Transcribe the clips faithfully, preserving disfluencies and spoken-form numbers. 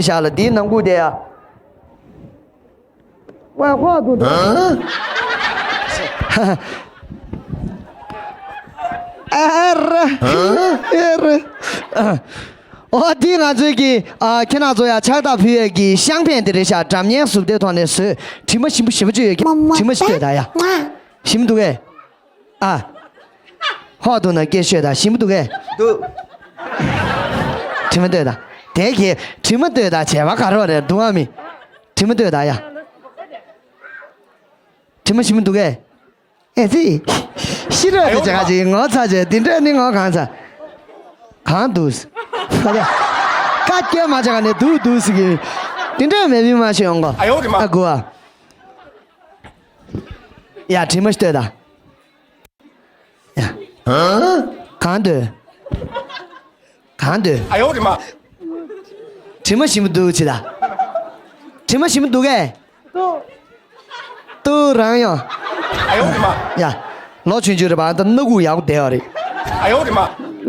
ཤག་ལ་འདིའི་ནང་ཁུག་དེ་ཡ། ཝ་ཧོ་དུ་དུ། ཨ་ར། ཨ་ར། ཨོ་དེ་ང་ཚོའི་གི་ཨ་ཁྱེད་རང་ཚོ་ཡ་ཕྱག་རྟགས་ཕུལ་ཡས་ཀྱི་ཤང་པན་དེ་རེད་ཤག་འགྲམ་ཉལ་ཟུར་དེ་ཐོག་ནས་བཟོས། དྲི་མ་ཞིམ་པོ་ཞེ་པོ་ཅིག་ཡོད་ཀྱི། དྲི་མ་ཞིམ་པོ་ལྟོས་དང་ཡ། ཞིམ་འདུག་གས། ཨ། ཧོ་དུ་ན་སྐད་ཤོད་དང་ཞིམ་པོ་འདུག་གས། འདུག་དྲི་མ་ལྟོས་དང་། དེ་གས་དྲི་མ་ལྟོས་དང་བྱས་པ་ག་རེ་རེད་འདུག་ཨ་མི། དྲི་མ་ལྟོས་དང་ཡ། དྲི་མ་ཞིམ་པོ་འདུག་གས། ཨེ་ཙི། ཤི་རོགས་དེ་ཅག་ཅིག་ངོ་ཚ་བྱས་དེ་འདྲ་ནི་ངོ་གང་ཚ། གང་འདུག་ཁ་བརྡ། ཀ་སྐྱེལ་མ་བྱ་ག་ནས་འདུག་འདུག་ཟེར་གི། དེ་འདྲ་མེད་མི་མ་ཤེས་ཡོང་གོ། ཨ་ཡོ་རི་མ། ཨ་གོ་ཨ། ཡ་དྲི་མ་ཞིག་ལྟོས་དང་། ཡ། གང་འདོད། གང་འདོད། ཨ་ཡོ་རི་མ། དྲི་མ་ཞིམ་པོ་འདུག་ཅི་ད། དྲི་མ་ཞིམ་པོ་འདུག་གས། ཏུ་རང་ཡང་། ཨ་ཡོ་རི་མ། ཡ། ལོ་ཆུང་ཆུང་རེད་པ། ཨ་ད་སྣ་ཁུག་ཡག་པོ་བསྡད་པ་རེད། ཨ་ཡོ་རི་མ།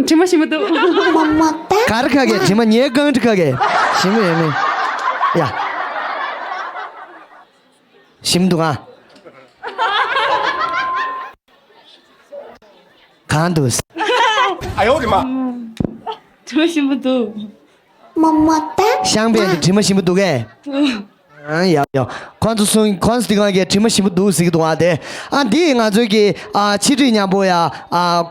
དྲི་མ་ཞིམ་པོ་འདུག་ག་རེ་ཁ་གས་དྲི་མ་ཉལ་རྐང་དྲི་ཁ་གས། ཞིམ་པོ་ཡོད་མེད། ཡ། ཞིམ་པོ་འདུག་ཨ། གང་འདུག་ཨ་ཡོ་རི་མ། དྲི་མ་ཞིམ་པོ་འདུག་མ་མ་ད། ཤང་པན་གྱི་དྲི་མ་ཞིམ་པོ་འདུག་གས། ཨ་ཡ་ཡ། ཁོང་ཚོ་གསུང་ཁོང་ཚོ་འདི་གང་གི་དྲི་མ་ཞིམ་པོ་འདུག་ཟེར་གི་འདུག་ཨ་དེ། ཨ་འདི་ང་ཚོའི་གི་ཨ་ཆིག་སྒྲིལ་མཉམ་པོ་ཡ་ཨ་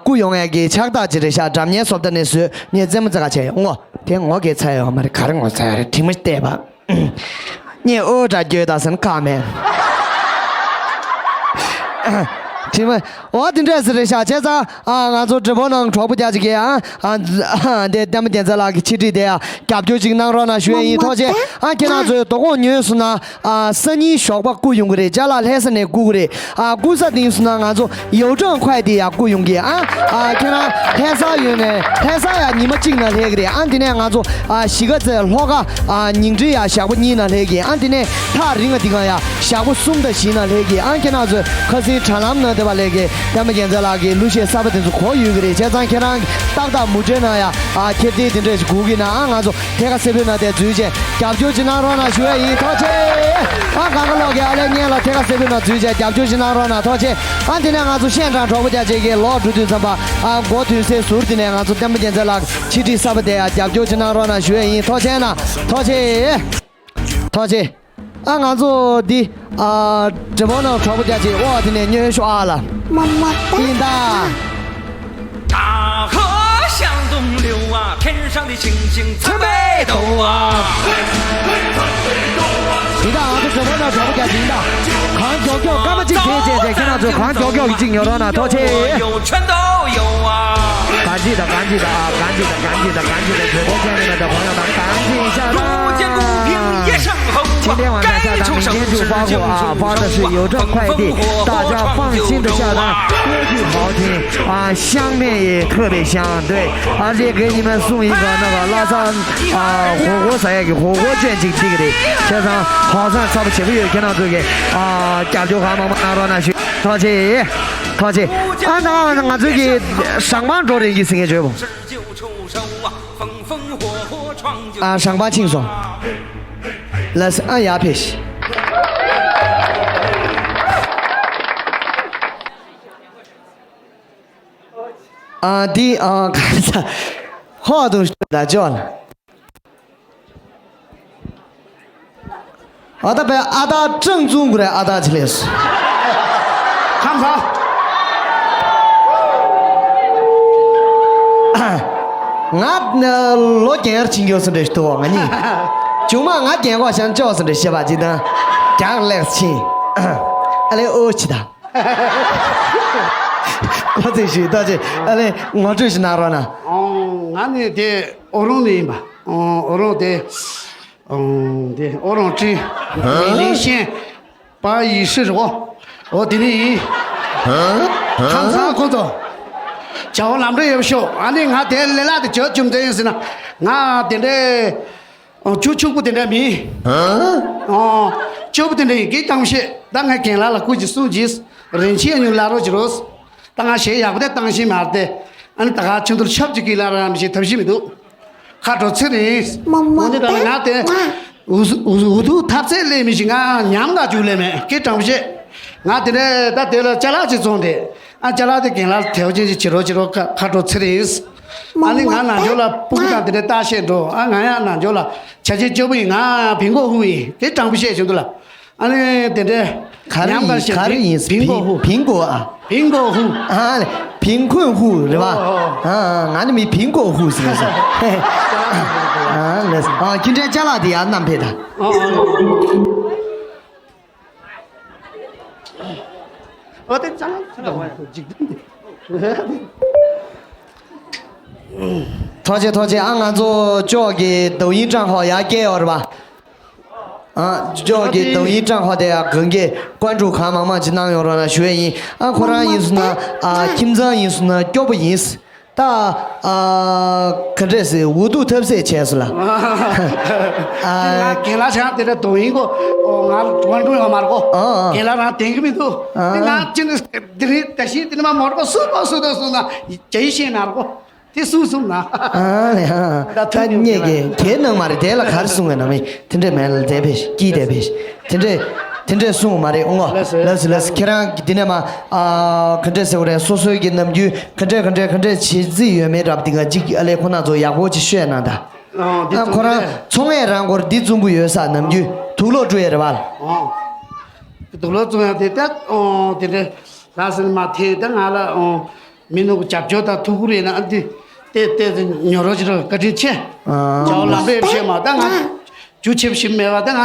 སྐུ་ཡོང་ཡ་གི་ཕྱག་རྟགས་ཅིག་རེད་ཤག་འགྲམ་ཉལ་བཟོ་ལྟ་ནས་བཟོས། ངས་རྩེད་མོ་རྩེ་ག་བྱས་ཡོང་ངོ་། དེ་ངོ་གས་ཚ་ཡོད་མ་རེད། ག་རེ་ངོ་ཚ་ཡོད་རེད། དྲི་མ་བལྟས་པ། ངས་ཨོ་འདྲ་འགྱོད་ད་ཟེར་ན་ཁག་མེད། དྲི་མ། འོ་དེ་འདྲས་ཟེར་རེད་ཤག་བྱས་ཙང་ཨ་ང་ཚོ་འབྲི་མོ་ནང་གྲོགས་པོ་རྒྱ་ཅིག་གིས་ཨ་ཨ་འདི་བསྟན་པ་རྒྱལ་མཚན་ལགས་ཀྱི་ཆིག་སྒྲིལ་དེ་ཡ་རྒྱབ་སྐྱོར་ཅིག་གནང་རོགས་གནང་ཞུ་ཡ་ཡིན། ཐུགས་རྗེ་ཆེ། ཨ་ཁྱེད་རང་ཚོས་དོ་དགོང་ཉོས་སོང་ན་ཨ་སང་ཉིན་ཞོགས་པ་རྐུ་ཡོང་གི་རེད། ཅ་ལག་ལྷ་ས་ནས་རྐུ་གི་རེད། ཨ་རྐུ་ས་དེ་ཡིན་སོང་ན་ང་ཚོ་ཡའོ་ཀྲང་ཁོའི་དེ་ཡ་རྐུ་ཡོང་གི། ཨ་ཨ་ཁྱེད་རང་ལྷ་ས་ཡོད་ནས་ལྷ་ས་ཡ་ཉི་མ་གཅིག་ནང་སླེབས་གི་རེད། ཨ་དེ་ནས་ང་ཚོ་ཨ་གཞིས་ཀ་རྩེ་ལྷོ་ཁ་ཨ་ཉིང་ཁྲི་ཡ་ཞག་པོ་གཉིས་ནང་སླེབས་གི། ཨ་དེ་ནས་ཐག་རིང་ང་དེ་གང་ཡ་ཞག་པོ་གསུམ་དང་བཞི་ནང་སླེབས་གི། ཨ་ཁྱེད་རང་ཚོས་ཁ་སང་དྲ་ལམ་ནང་དེ་བ་སླེབས་གི། བསྟན་པ་རྒྱལ་མཚན་ལགས་ཀྱི་གླུ་གཞས་གསར་པ་དེ་ཚོ་གོ་ཡོད་གི་རེད། བྱས་ཙང་ཁྱེད་རང་ཏག་ཏག་མུ་འབྲེལ་ནང་ཡ་ཨ་ཁྱེར་ཏེ་དེ་འདྲས་ཞིག་སྒུག་གི་ན། ཨ་ང་ཚོ་ཐད་ཀ་སེར་པོའི་ནང་དེ་འཛུལ་བྱས་རྒྱབ་སྐྱོར་ཅིག་གནང་རོགས་གནང་ཞུ་ཡ་ཡིན། ཐུགས་རྗེ་ཆེ། ཨ་གང་ག་ལོག་གི་ཨ་ལས་ངན་ལ་ཐད་ཀ་སེར་པོའི་ནང་འཛུལ་བྱས་རྒྱབ་སྐྱོར་ཅིག་གནང་རོགས་གནང་། ཐུགས་རྗེ་ཆེ། ཨ་དེ་ནས་ང་ཚོ་ཤན་ཀྲང་གྲོགས་པོ་རྒྱ་ཆེ་གི་ལོག་འགྲོ་དུས་ཙམ་པ་ཨ་མགོ་ཐོན་སའི་ཟུར་དེ་ནས་ང་ཚོ་བསྟན་པ་རྒྱལ་མཚན་ལགས་ཆིག་སྒྲིལ་གསར་པ་དེ་ཡ་རྒྱབ་སྐྱོར་ཅིག་གནང་རོགས་གནང་ཞུ་ཡ་ཡིན། ཐུགས་རྗེ་གནང་། ཐུགས་རྗེ་ཆེ། ཐུགས་རྗེ་ཆེ། ཨ་ང་ཚོ་འདི་ཨ་འབྲི་མོ་ནང་གྲོགས་པོ་རྒྱ་ཆེ་ཨོ་ཨ་དེ་ནས་ཉོན་ཤོག་ཨ་ལ། མ་མ་ད། ཡིན་ད། 大河向东流啊，天上的星星参北斗啊。 ཡིན་ད། ང་ཚོ་འབྲི་མོ་ནང་གྲོགས་པོ་རྒྱ་ཆེ་ཡིན་ད། གང་མགྱོགས་མགྱོགས་སྐར་མ་གཅིག་དེ་བྱས་བྱས་ཁྱེད་རང་ཚོས་གང་མགྱོགས་མགྱོགས་ཀྱི་གཅིག་ཉོ་རོགས་གནང་། ཐུགས་རྗེ་ཆེ། 有全都有啊。 གང་ཅི་དང་གང་ཅི་དང་ཨ་གང་ཅི་དང་གང་ཅི་དང་གང་ཅི་དང་བོད་པའི་ཅན་ནི་མ་དང་ཕོ་ཉ་དང་གང་ཅི་ཤ་དང་། 今天晚上下单，明天就发货啊，发的是邮政快递，大家放心的下单，歌剧好听啊，香面也特别香，对，而且给你们送一个那个拉萨啊火锅啥呀，给火锅卷进去的，加上好像差不多几个月看到这个啊，加就还忙忙拿到那去，淘气，淘气，啊，那那这个上班着的一个事情就不。 ཨ་ཧྲང་པ་ཆིང་སོང་། ལགས་སོ། ཨ་ཡར་ཕེབས་ཤིག་ཨ་འདི་ཨ་ག་ས་ཧོ་དུང་ད་ཅོ་ལ། ཨ་ད་པའི་ཨ་ད་ཀྲང་ཙུང་གུ་རེ་ཨ་ད་ཆི་ལེ་སུ། ཁམས་ས། ང་ལོ་རྒན་ཡར་ཕྱིན་གྱོ་སུ་འདྲེ་ཞུ་ང་ནི། ཅུང་མ་ང་རྒན་གོ་ཤན་ཅོ་སུ་འདྲེ་ཤེས་པ་ཅི་དང་། ཀྱང་ལེགས་ཕྱིན། ཨ་ལེ་ཨོ་ཆི་ད། ཁོ་ཚོས་ཞུས་ད་ཅི་ཨ་ལེ་ངོ་སྤྲོད་ཞིག་གནང་རོགས་གནང་། ཨོ་ང་ནི་དེ་ཨོ་རོང་ནས་ཡིན་པ། ཨོ་ཨོ་རོང་དེ། ཨང་། དེ་ཨོ་རོང་ཀྲི། ལིང་ཤན། པ་ཡི་ཧྲི་རོ། ཨོ་དེ་ནི་ཡིན། ཁམས་ཚང་ཁོ་ཚོ། བྱ་བ་ལམ་འགྲོ་ཡོད་ཤོག་ཨ་ནི་ང་དེ་ལས་ལ་དེ་བྱོས་བྱུང་དེ་ཡིན་ཟེར་ན། ང་དེ་འདྲའི། ཨང་། ཆུ་ཆུག་པོ་དེ་འདྲ་མིན། ཨང་། སྐྱོ་པོ་དེ་འདྲ་ཡིན་གི་གཏམ་བཤད་ད་ང་རྒན་ལགས་ལ་སྐུ་མཁྱེན་གསུང་གྱིས། རིན་ཆེན་ཉུང་ལ་རོགས་ཀྱི་རོགས། ད་ང་ཞེ་ཡག་པོ་དེ་བཏང་ཤེས་མ་རེད་དེ། ཨ་ནི་ད་ག་ཆུ་འདུར་ཆབ་ཀྱི་གི་ལ་ར་མི་ཤེས་ཐབས་ཤེས་མི་འདུག་ཁ་དྲོ་ཚེ་རིང་། མོ་མོ། འོ་དེ་ད་ང་དེ་འུ་འུ་འུ་ཐུག་ཐབས་ཚད་ལས་མི་ཞིག་ང་ཉམས་དགའ་བཅུག་ལས་མེད་སྐད་དྲང་པོ་བཤད། ང་དེ་ནས་ད་དེ་ལ་ཅ་ལག་ཅིག་བཙོང་དེ། ཨ་ཅ་ལག་དེ་རྒན་ལགས་དེའུ་ཅན་ཅིག་བྱེད་རོགས་བྱེད་རོགས། ཁ་ཁ་དྲོ་ཚེ་རིང་། ཨ་ནི་ང་ནང་ཆོས་ལ་སྤུ་གུ་དང་དེ་འདྲ་ལྟ་བཤད་འགྲོ། ཨ་ང་ཡང་ནང་ཆོས་ལ་བྱ་བྱེད་སྐྱོ་པོ་ཡིན། ང་ཕིང་གོ་ཧུ་ཡིན། དེ་དྲང་པོ་བཤད་བཞིན་དུ་ལ། ཨ་ནི་དེ་འདྲའི་ག་རེ་ཉམས་པར་ཡིན། བཤད་ག་རེ་ཡིན། ཕིང་གོ་ཧུ། ཕིང་གོ་ཨ། ཕིང་གོ་ཧུ། ཨ་ལེ། ཕིང་ཁོན་ཧུ་རེད་བ། ཨོ། ཨ་ཨ་ང་ནི་མི་ཕིང་གོ་ཧུ་ཟེར་ཟེར། ཨ་ལེ། ཨ་ཁྱི་འདྲའི་ཅ་ལག་དེ་ཡར་བསྣམས་ཕེབས་དང་། ཨོ་ཨོ་ཨོ། ཨོ་དེ་ཅ་ལག་ཅ་ལག་འཇིག་རྟེན་འདི། ཐུགས་རྗེ་ཐུགས་རྗེ། ཨ་ང་ཚོ་ཅོག་གི་抖音账号ཡར་སྐྱེལ་ཡོད་རེད་བ། ཨ་ཅོག་གི་抖音账号དེ་ཡང་གང་གས་关注གང་མང་མང་ཅིག་གནང་ཡོང་རོགས་གནང་ཞུ་ཡས་ཡིན། ཨ་ཁོ་རང་ཡིན་སོང་ན་ཨ་ཁྱིམ་ཚང་ཡིན་སོང་ན་སྐྱོ་པོ་ཡིན། ད་ཨ་ག་འདྲས་ཟེར། འུ་ཐུག་ཐབས་ཟད་བྱས་སོང་ལ། ཨ་ང་རྒན་ལགས་ཆང་དེ་འདྲ་抖音གོ་ང་关注ཡོད་མ་རེད་གོ་ཨ་ཨ་རྒན་ལགས་རང་དེང་གི་མི་འདུག་ཨ་དེ་ང་ཅི་ནི་དེ་རིང་ད་ཤི་དེ་ནི་མ་མོར་གོ་སུ་གོ་སུ་དང་སུ་ན་ཇེ་ཤེས་ན་རེད་གོ་དེ་སུ་སུ་ན། ཨ་ལེ་ཨ། ད་ད་ཐུག་ཉེ་གི་གལ་གནང་མ་རེད། དེ་ལ་ག་རེ་གསུང་གི་ན་མི་དེ་འདྲས་མེད་ལ་དེ་བས་ཀྱིས་དེ་བས་དེ་འདྲས་དེ་འདྲས་གསུང་མ་རེད། ཨོ་ལགས་སོ་ལགས་སོ་ལགས་སོ། ཁྱེད་རང་གི་དེ་ནས་མ་ཨ་ག་འདྲས་ཟེར་བ་རེད། སོ་སོའི་གི་ནམ་རྒྱུན་ག་འདྲས་ག་འདྲས་ག་འདྲས་བྱེད་རྩིས་ཡོད་མེད་རབ་དེ་ག་ཅིག་ཨ་ལེ་ཁོ་ན་ཚོ་ཡག་པོ་ཅིག་ཤོད་གནང་ད། ཨ་ཁོ་རང་ཚོང་ངས་རང་སྐོར་འདི་བཙོང་གི་ཡོད་ས་ནམ་རྒྱུན་དུག་ལོག་སྤྲོད་ཡས་རེད་བ། དུག་ལོག་བཙོང་ཡ་དེ་ད་དེ་འདྲས་ལ་སེམས་མ་ཐེ་ད་ང་ལ་མི་ནུ་རྒྱབ་སྐྱོར་དང་ཐུགས་ཁུར་ཡིན་ན་ཨ་འདི་ཏེ་ཏེ་ཉོ་རོགས་བྱེད་རོགས། བཀའ་དྲིན་ཆེ། ཨ་ཇའོ་ལམ་པའི་བཤད་མ་ད་ང་རྒྱུ་ཆེ་ཞིམ་མེད་པ་ད་ང་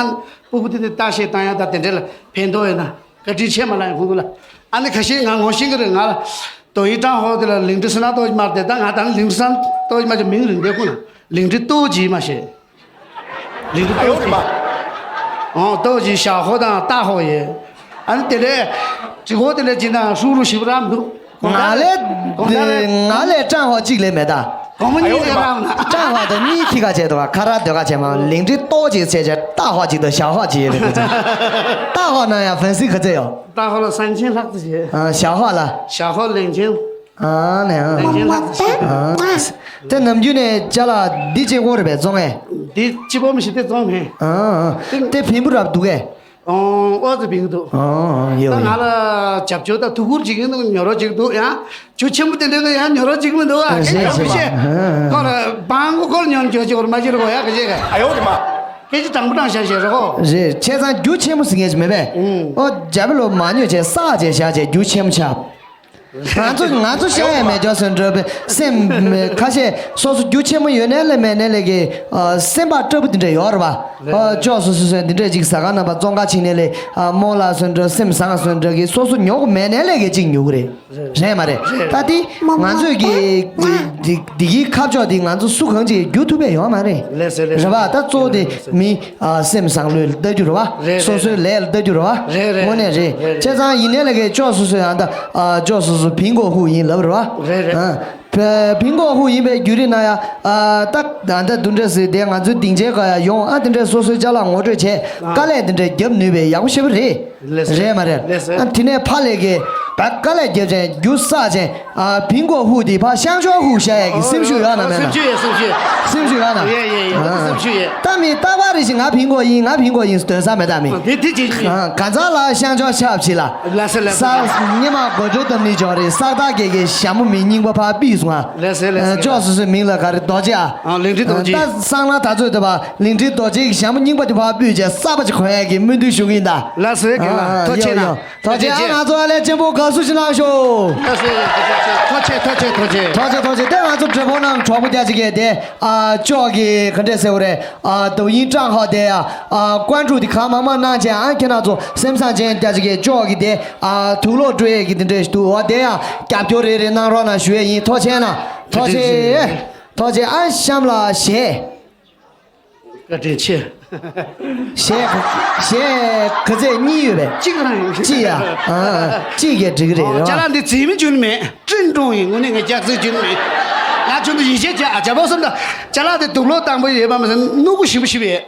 སྤུ་གུ་དེ་དེ་ལྟ་བཤད་བཏང་ཡ་ད་དེ་འདྲས་ལ་ཕན་ཐོགས་ཡོད་ན་བཀའ་དྲིན་ཆེ་མ་ལ་ཡང་ཁོང་ཚོ་ལ། ཨ་ནི་ཁ་ཤས་ང་ངོ་ཤེས་ཀྱི་རེད། ང་ལ་抖音账号དེ་ལ་ལིང་ཏི་སི་ན་ཏོ་མར་དེ་ད་ང་ད་ནི་ལིང་ཏི་སི་ན་ཏོ་མར་གྱི་མིང་རིང་དེ་ཁོ་ན་ལིང་ཏི་ཏོ་ཇི་མ་ཤེས། རིག་པ་ཨོ་རེད་པ། ཨོ་ཏོ་ཅི་ཞའོ་ཧོ་དང་ཏ་ཧོ་ཡེ། ཨ་ནི་དེ་ལས་ཅི་གོ་དེ་ལས་ཅི་ན་ཧྲུ་རུ་ཞིབ་རམ་འདུག་ང་ལས་ང་ལས་ཀྲང་ཧོ་གཅིག་ལས་མེད་ད། གོང་མ་གཉིས་ལས་རམ་ན། ཀྲང་ཧོ་དང་གཉིས་ཁྱི་ཁ་བྱས་འདུག་ཁ་ར་སྡོད་ཁ་བྱས་མ་ལིང་ཏི་ཏོ་ཅི་ཟེར་བྱས་ཏ་ཧོ་གཅིག་དང་ཞའོ་ཧོ་གཅིག་ཡོད་རེད་ཁོ་ཚོ། ཏ་ཧོ་ན་ཡང་ཧྥན་སི་ག་ཚོད་ཡོད། ཏ་ཧོ་ལ་三千ལྷག་ཙམ་བྱས། ཞའོ་ཧོ་ལ། ཞའོ་ཧོ་ལེང་ཆེན། ཨ་ནས་ཨ། ལེགས་ལེགས་ལགས་སོ། ཨ། དེ་ནམ་རྒྱུན་ནས་ཅ་ལག་འདི་གཅིག་པོ་རེད་པས་བཙོང་ངས། འདི་གཅིག་པོ་མི་ཤེས་དེ་བཙོང་མེད། ཨ་ཨ། དེ་དེ་ཕན་པོ་རབ་འདུག་གས། ཨོ་ཨོ་ཙི་ཕན་གི་འདུག་ཨ་ཨ་ཡོད་ད་ང་ཡོད། ལ་རྒྱབ་སྐྱོར་དང་ཐུགས་ཁུར་བྱེད་ཀྱི་འདུག་ཉོ་རོགས་བྱེད་ཀྱི་འདུག་ཡང་ཆུ་ཆེན་པོ་དེ་འདྲ་ཡང་ཉོ་རོགས་བྱེད་ཀྱི་མི་འདུག་ཨ་ཁྱེད་རང་མི་ཤེས། ཨ་ཨ། ཁོ་ལ་བང་གོ་ཁོ་ལ་ཉོ་ཉོ་བྱེད་དགོས་མ་བྱེད་རོགས་ཡ་ག་བྱེད་ག་ཨ་ཡོད་དེ་མ། སྐད་ཆ་དྲང་པོ་དྲང་བཞག་བཤད་རོགས། རེད་བྱས་ཙང་རྒྱུ་ཆེན་པོ་ཟེར་མཁན་ཅིག་མེད་པས། ཨོ་རྒྱ་བོད་ལོ་མ་ཉོས་བྱས་ས་བྱས་བཞག་བྱས་རྒྱུ་ཆེན་པོ་ཆགས། ང་ཚོ་ང་ཚོ་ཤ་ཡ་མེད་ཅོག་སོན་འགྲོ་པའི་སེམས་ཁ་ཤས་སོ་སོ་རྒྱུ་ཆེན་མོ་ཡོད་ནའི་ལས་མེད་ནའི་ལས་ཀྱི་སེམས་པ་སྐྲ་བོ་འདི་འདྲ་ཡོད་རེད་བ། ཅོག་སོ་སོ་སོན་འདི་འདྲ་ཅིག་ཟ་ཁང་ནང་པ་བཙོང་ཁ་ཕྱིན་ནའི་ལས་རྨོ་ལ་སོན་འགྲོ་སེམས་བཟང་སོན་འགྲོ་གི་སོ་སོ་ཉོ་གི་མེད་ནའི་ལས་ཀྱི་ཅིག་ཉོ་གི་རེད། རེད་མ་རེད། ད་དེ་ང་ཚོས་ཀྱི་འདི་གི་ཁ་ཕྱོགས་འདི་ང་ཚོ་སུ་གང་ཅིག་རྒྱུ་ཐུབ་པའི་ཡོད་མ་རེད། རེད་བ། ད་གཙོ་བོ་དེ་མི་སེམས་བཟང་ལོས་ལྟ་རྒྱུ་རེད་བ། རེད་རེད། སོ་སོའི་ལས་ལ་ལྟ་རྒྱུ་རེད་བ། རེད་རེད། དངོས་གནས་རེད། རེད་རེད། བྱས་ཙང་ཡིན་ནའི་ལས་ཀའི་ཅོག་སོ་སོའི་ཨ་ད་ཅོག་སོ་སོ་ཕིང་གོ་ཧུ་ཡིན་ལབ་རེད་བ། རེད་རེད། ཕིང་གོ་ཧུ་ཡིན་པའི་བརྒྱུད་རིམ་ན་ཡ་ད་ད་ད་དུ་འདྲ་ཟེར་དེ་ང་ཚོའི་སྡིངས་ཆའི་ཀ་ཡ་ཡོང་ཨ་དེ་འདྲ་སོ་སོའི་ཅ་ལག་ངོ་སྤྲོད་བྱས་དཀའ་ལས་དེ་འདྲ་རྒྱབ་ནུས་པའི་ཡག་པོ་ཞེ་པོ་རེད། ལགས་སོ། རེད་མ་རེད། ལགས་སོ། ཨ་དེ་ནས་ཕ་ལས་ཀའི་བ་དཀའ་ལས་རྒྱབ་ཅན་རྒྱུ་བསགས་ཅན་ཨ་ཕིང་གོ་ཧུ་དེ་ཕ་ཤང་ཆོག་ཧུ་བཤད་ཡས་ཀྱི་སེམས་ཤུགས་ཡོད་ན་མེད་ན། སེམས་ཤུགས་ཡོད། སེམས་ཤུགས་ཡོད། སེམས་ཤུགས་ཡོད་ན། ཡེ་ཡེ་ཡེ། སེམས་ཤུགས་ཡོད། ད་མི་རྟག་པར་རེ་ཞིག་ང་ཕིང་གོ་ཡིན་ང་ཕིང་གོ་ཡིན་སྟོན་ས་མེད་ད་མི། དེ་དེ་ཅི་ཅི། ག་ཚ་ལ་ཤང་ཆོག་ཆབ་ཕྱི་ལ། ལགས་སོ་ལགས་སོ། ས་ཉི་མ་གོ་ཅོ་དམ་ནི་ཅོག་རེད་ས་ད་གེ་གེ་ཞྭ་མོ་མི་རྙིང་པ་ཕ་པི་སུ་ང་། ལགས་སོ་ལགས་སོ། ཅོག་སོ་སོའི་མིང་ལ་ག་རེ་རྡོ་རྗེ་ཨ། ཨ་ལིང་ཏི་རྡོ་རྗེ། ད་སང་ལ་ད་ཚོད་ད་བ། ལིང་ཏི་རྡོ་རྗེ་གི་ཞྭ་མོ་རྙིང་པ་དེ་ཕར་ཕུད་བྱས་གསར་པ་ཅིག་གོན་ཡག་གི་སྨོན་འདུན་ཞུ་གི་ཡིན་ད། ལགས་སོ་རྒན་ལགས་ཐུགས་རྗེ་ཆེ་གནང་། ཐུགས་རྗེ་ཆེ། ཨ་ང་ཚོ་ཨ་ལས་ཅན་པོ་དགའ་བསུ་ཞིག་གནང་ཤོག་ལགས་སོ་ཐུགས་རྗེ་ཆེ་ཐུགས་རྗེ་ཆེ། ཐུགས་རྗེ་ཐུགས་རྗེ། དེ་ང་ཚོ་བགྲེས་པོ་རྣམས་གྲོགས་པོ་རྒྱ་ཆེ་གེ་དེ་ཨ་ཅོག་གི་ག་འདྲས་ཟེར་བ་རེད་ཨ་抖音账号དེ་ཡ་ཨ་关注དེ་གང་མང་མང་གནང་བྱས་ཨ་ཁྱེད་རང་ཚོ་སེམས་བཟང་ཅན་རྒྱ་ཆེ་གེ་ཅོག་གི་དེ་ཨ་དུག་ལོག་སྤྲོད་ཡས་ཀྱི་དེ་འདྲས་ཞིག་འདུག་འོ་དེ་ཡ་རྒྱབ་སྐྱོར་རེ་རེ་གནང་རོགས་གནང་ཞུ་ཡས་ཡིན། ཐུགས་རྗེ་ཆེ་གནང་། ཐུགས་རྗེ་ཆེ། ཐུགས་རྗེ་ཆེ། ཐུགས་རྗེ་ཨ་གཤམ་ལ་གཞས། བཀའ་དྲིན་ཆེ། གཞས་གཞས་ག་ཚད་གཉིས་ཡོད་པས། གཅིག་རང་ཡོད། གཅིག་ཡ། ཨ་གཅིག་གིས་འགྲིག་གི་རེད། ཨོ་རེད་བ། ཅ་ལག་འདི་རྫིག་མི་འཇུ་ནི་མེད། ཀྲིན་ཀྲོང་ཡིན་དངོས་གནས་ངས་རྒྱག་རྫིག་འཇུ་ནི་མེད། ང་ཆུང་དུ་ཡིད་ཆེས་བྱས་ཨ་ཅག་པོ་སོང་ད་ཅ་ལག་འདི་དུག་ལོག་བཏང་པོ་ཡོད་པ་མ་ཟད་སྣུག་པོ་ཞིམ་པོ་ཞིམ་པོ་ཡོད།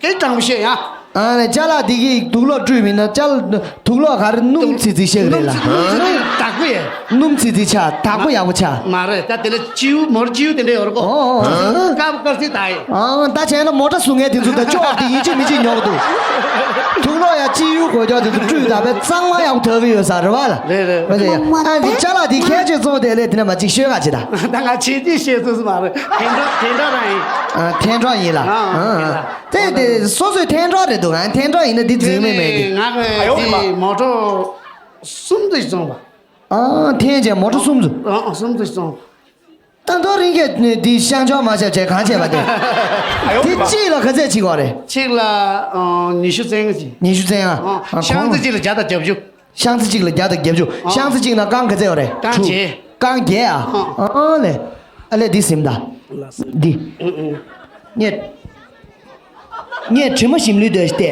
སྐད་དྲང་པོ་བཤད་ཡ། ཨ་ནི་ཅ་ལག་འདི་གི་དུག་ལོག་བཀྲུས་མིན་ན་ཅ་ལག་དུག་ལོག་ག་རེ་སྣུམ་ཚིག་ཚིག་ཤེས་རེད་ལ། སྣུམ་ཚིག་ཚིག་དག་པོ་ཡ། སྣུམ་ཚིག་ཚིག་ཆ་དག་པོ་ཡག་པོ་ཆ། མ་རེད་ད། དེ་ལ་ཅིའུ་མོར་ཅིའུ་དེ་འདྲ་ཡོད་རེད་གོ། ཨོ། དཀར་པོ་དཀར་ཚིག་དག་ཡིན། ཨང་། ད་བྱས་ན་མོ་ཊ་བཟོ་མཁན་དེ་ཚོ་ད་ཅོག་དེ་ཡིན་གཅིག་མིན་གཅིག་ཉོ་གི་འདུག་དུག་ལོག་ཡ་ཅིའུ་གོ་ཅོག་དེ་ཚོ་བཀྲུས་དག་པས་གཙང་མ་ཡག་པོ་ཐོབ་ཀྱི་ཡོད་ས་རེད་བ་ལ། རེད་རེད། མ་རེད་ཡ། ཨ་འདི་ཅ་ལག་འདི་ཁྱད་ཆོས་གཙོ་བོ་དེ་ལས་དེ་ན་མ་གཅིག་ཤོད་ག་ཅི་ད། ད་ང་ཆེ་ཆེ་ཤེས་སུ་མ་རེད། ཐེན་ཀྲོག་ཐེན་ཀྲོག་རང་ཡིན། ཨ་ཐེན་ཀྲོག་ཡིན་ལ། ཨ་ཨ་ཨ། དེ་དེ་སོ་སོའི་ཐེན་ཀྲོག་རེད་འདུག་ང་ཐེན་ཀྲོག་ཡིན་ན་འདི་འཛིན་མེད་མེད་གི། ང་གི་དེ་མོ་ཊ་གསུམ་དུ་བཙོང་བ། ཨ་ཐེན་ཅན་མོ་ཊ་གསུམ་དུ། ཨ་ཨ་གསུམ་དུ་བཙོང་བ། ད་མདོ་རིང་གས་འདི་ཤང་ཆོག་མ་ཤབ་བྱས་གང་བྱས་པ་དེ། དེ་གཅིག་ལ་ག་ཚད་ཅིག་གོ་རེད། གཅིག་ལ་ཨ་ཉི་ཤུ་བཙན་ཅིག་ཉི་ཤུ་བཙན་ཨ། ཨ་ཤང་ཚིག་གཅིག་ལ་བརྒྱ་དང་བརྒྱད་ཅུ། ཤང་ཚིག་གཅིག་ལ་བརྒྱ་དང་བརྒྱད་ཅུ། ཨ་ཤང་ཚིག་གཅིག་ན་རྐང་ག་ཚད་ཡོད་རེད། རྐང་དྲུག་བརྒྱད། རྐང་བརྒྱད་ཨ། ཨ་ཨ་ལས། ཨ་ལས་འདི་ཟིན་ད། འདི། ངས། ངས་དྲི་མ་ཞིམ་ལུས་འདོད་ཞིག་སྟེ།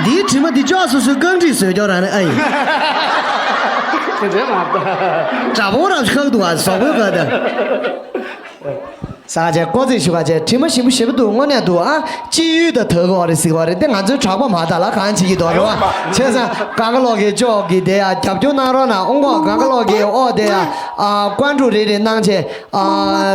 འདིའི་དྲི་མ་འདི་ཅོག་སོ་སོའི་རྐང་དྲིས་བཟོས་ཀྱང་རང་ནི་ཨ་ཡིན། དེ་འདྲའི་མ་གཏོགས། དྲ་བོ་རབ་ཁག་འདུག་ཨ་བཟོ་བོའི་བཀའ་དང་། ས་ཆ་ཀོ་ཙེ་ཞུ་ག་ཆེ་དྲི་མ་ཞིམ་པོ་ཞེ་པོ་འདུག་དངོས་གནས་འདུག་ཨ། ཅི་ཡུལ་དང་དག་གོ་རེ་ཟིག་གོ་རེ་དེ་ང་ཚོའི་གྲགས་པ་མ་དག་ལ་གང་བྱེད་ཀྱི་འདུག་རེ་བ། བྱས་ཙང་གང་ག་ལོག་གི་ཅོག་གི་དེ་ཡ་རྒྱབ་སྐྱོར་གནང་རོགས་གནང་། ཨོང་གོ་གང་ག་ལོག་གི་ཨོ་དེ་ཡ་ཨ་ཀོན་ཀྲུ་རེ་རེ་གནང་བྱས་ཨ་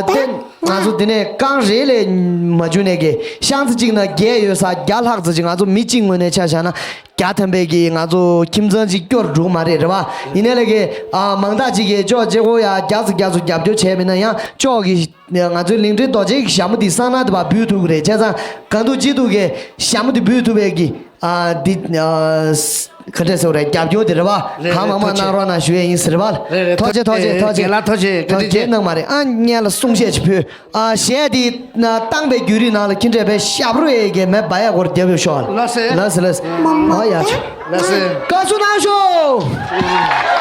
དེ། ང་ཚོ་དེ་ནས་རྐང་རེ་ལས་མ་བྱུང་ནས་ཀྱི་ཤང་ཚི་གཅིག་ན་བརྒྱད་ཡོད་ས་བརྒྱ་ལྷག་ཙམ་ཅིག་ང་ཚོ་མི་གཅིག་ངོས་ནས་ཆ་བཞག་ན་བརྒྱ་ཐམ་པའི་གི་ང་ཚོ་ཁྱིམ་ཚང་གཅིག་སྐྱོར་འགྲོ་གི་མ་རེད་རེད་བ། ཡིན་ནའི་ལས་ཀྱི་ཨ་མང་དག་ཅིག་གིས་ཅོག་ཅེ་ཁོ་ཡ་རྒྱག་ཚོ་རྒྱག་ཚོ་རྒྱབ་སྐྱོར་བྱས་མིན་ན་ཡང་ཅོག་གི་ང་ཚོའི་གླིང་ཕྲན་རྡོ་རྗེ་གི་ཞྭ་མོ་འདི་གསང་སྣང་དེ་བ་འབུད་ཐུབ་ཀྱི་རེད། བྱས་ཙང་གང་ཐུབ་ཅི་ཐུབ་ཀྱི་ཞྭ་མོ་འདི་འབུད་ཐུབ་པའི་གི་ཨ་འདི་ཨ་ག་འདྲས་ཟེར་བ་རེད། རྒྱབ་སྐྱོར་དེ་རེད་བ། རེད་གང་མང་མང་ཐུགས་རྗེ་གནང་རོགས་གནང་ཞུ་ཡས་ཡིན་ཟེར་བ། རེད་རེད་ཐུགས་རྗེ་ཐུགས་རྗེ་ཐུགས་རྗེ་རྒན་ལགས་ཐུགས་རྗེ་བཀའ་དྲིན་ཆེ། རྒན་གནང་མ་རེད་ཨ་སྔོན་ལ་གསུང་བཤད་ཅིག་ཕུལ། ཨ་གཞས་འདི་བཏང་པའི་བརྒྱུད་རིམ་ནང་ལ་ཁྱི་འདྲས་པའི་ཞབས་རོ་ཡས་ཀྱི་མེ་སྦ་ཡ་སྐོར་རྒྱབ་ཡོད་ཤོག་ལ། ལགས་སེ། ལགས་སེ་ལགས་སེ། ཨ་ཡ་ཆུ། ལགས་སེ། བཀའ་ཟུར་གནང་ཤོག།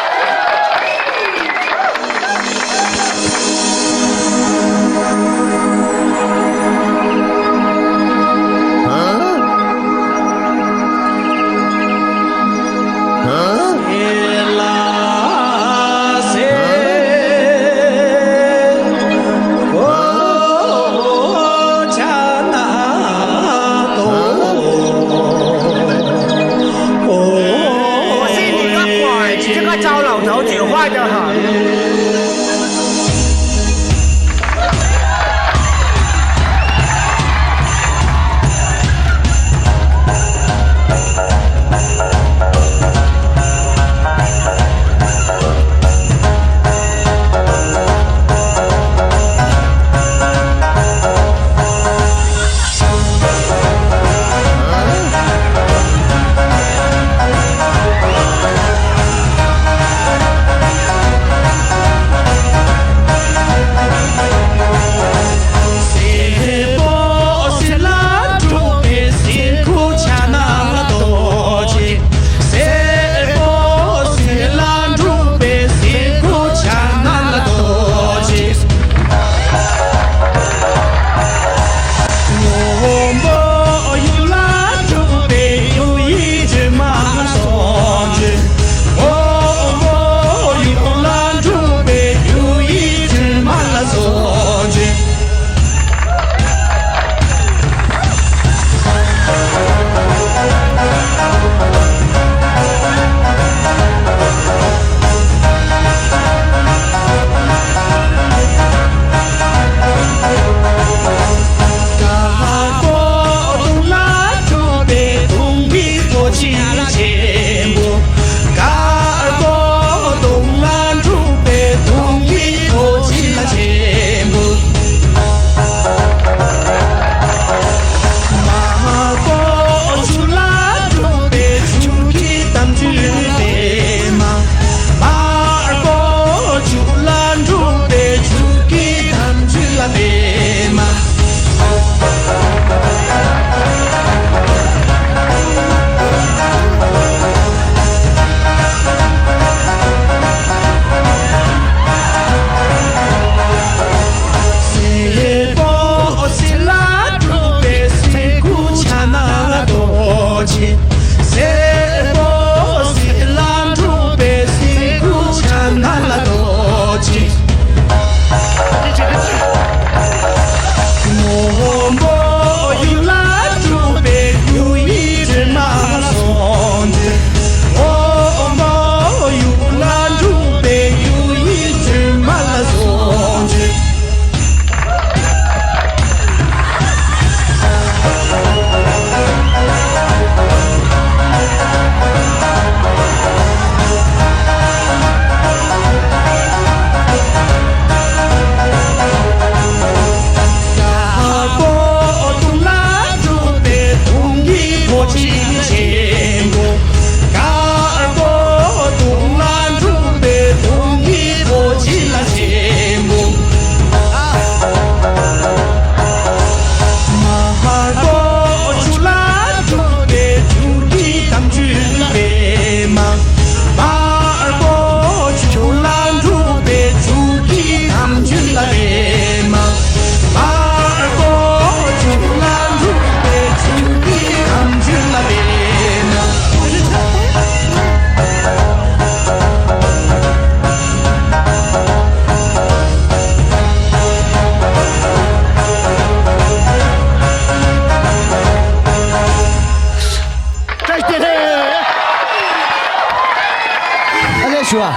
ཞུ་ཨ།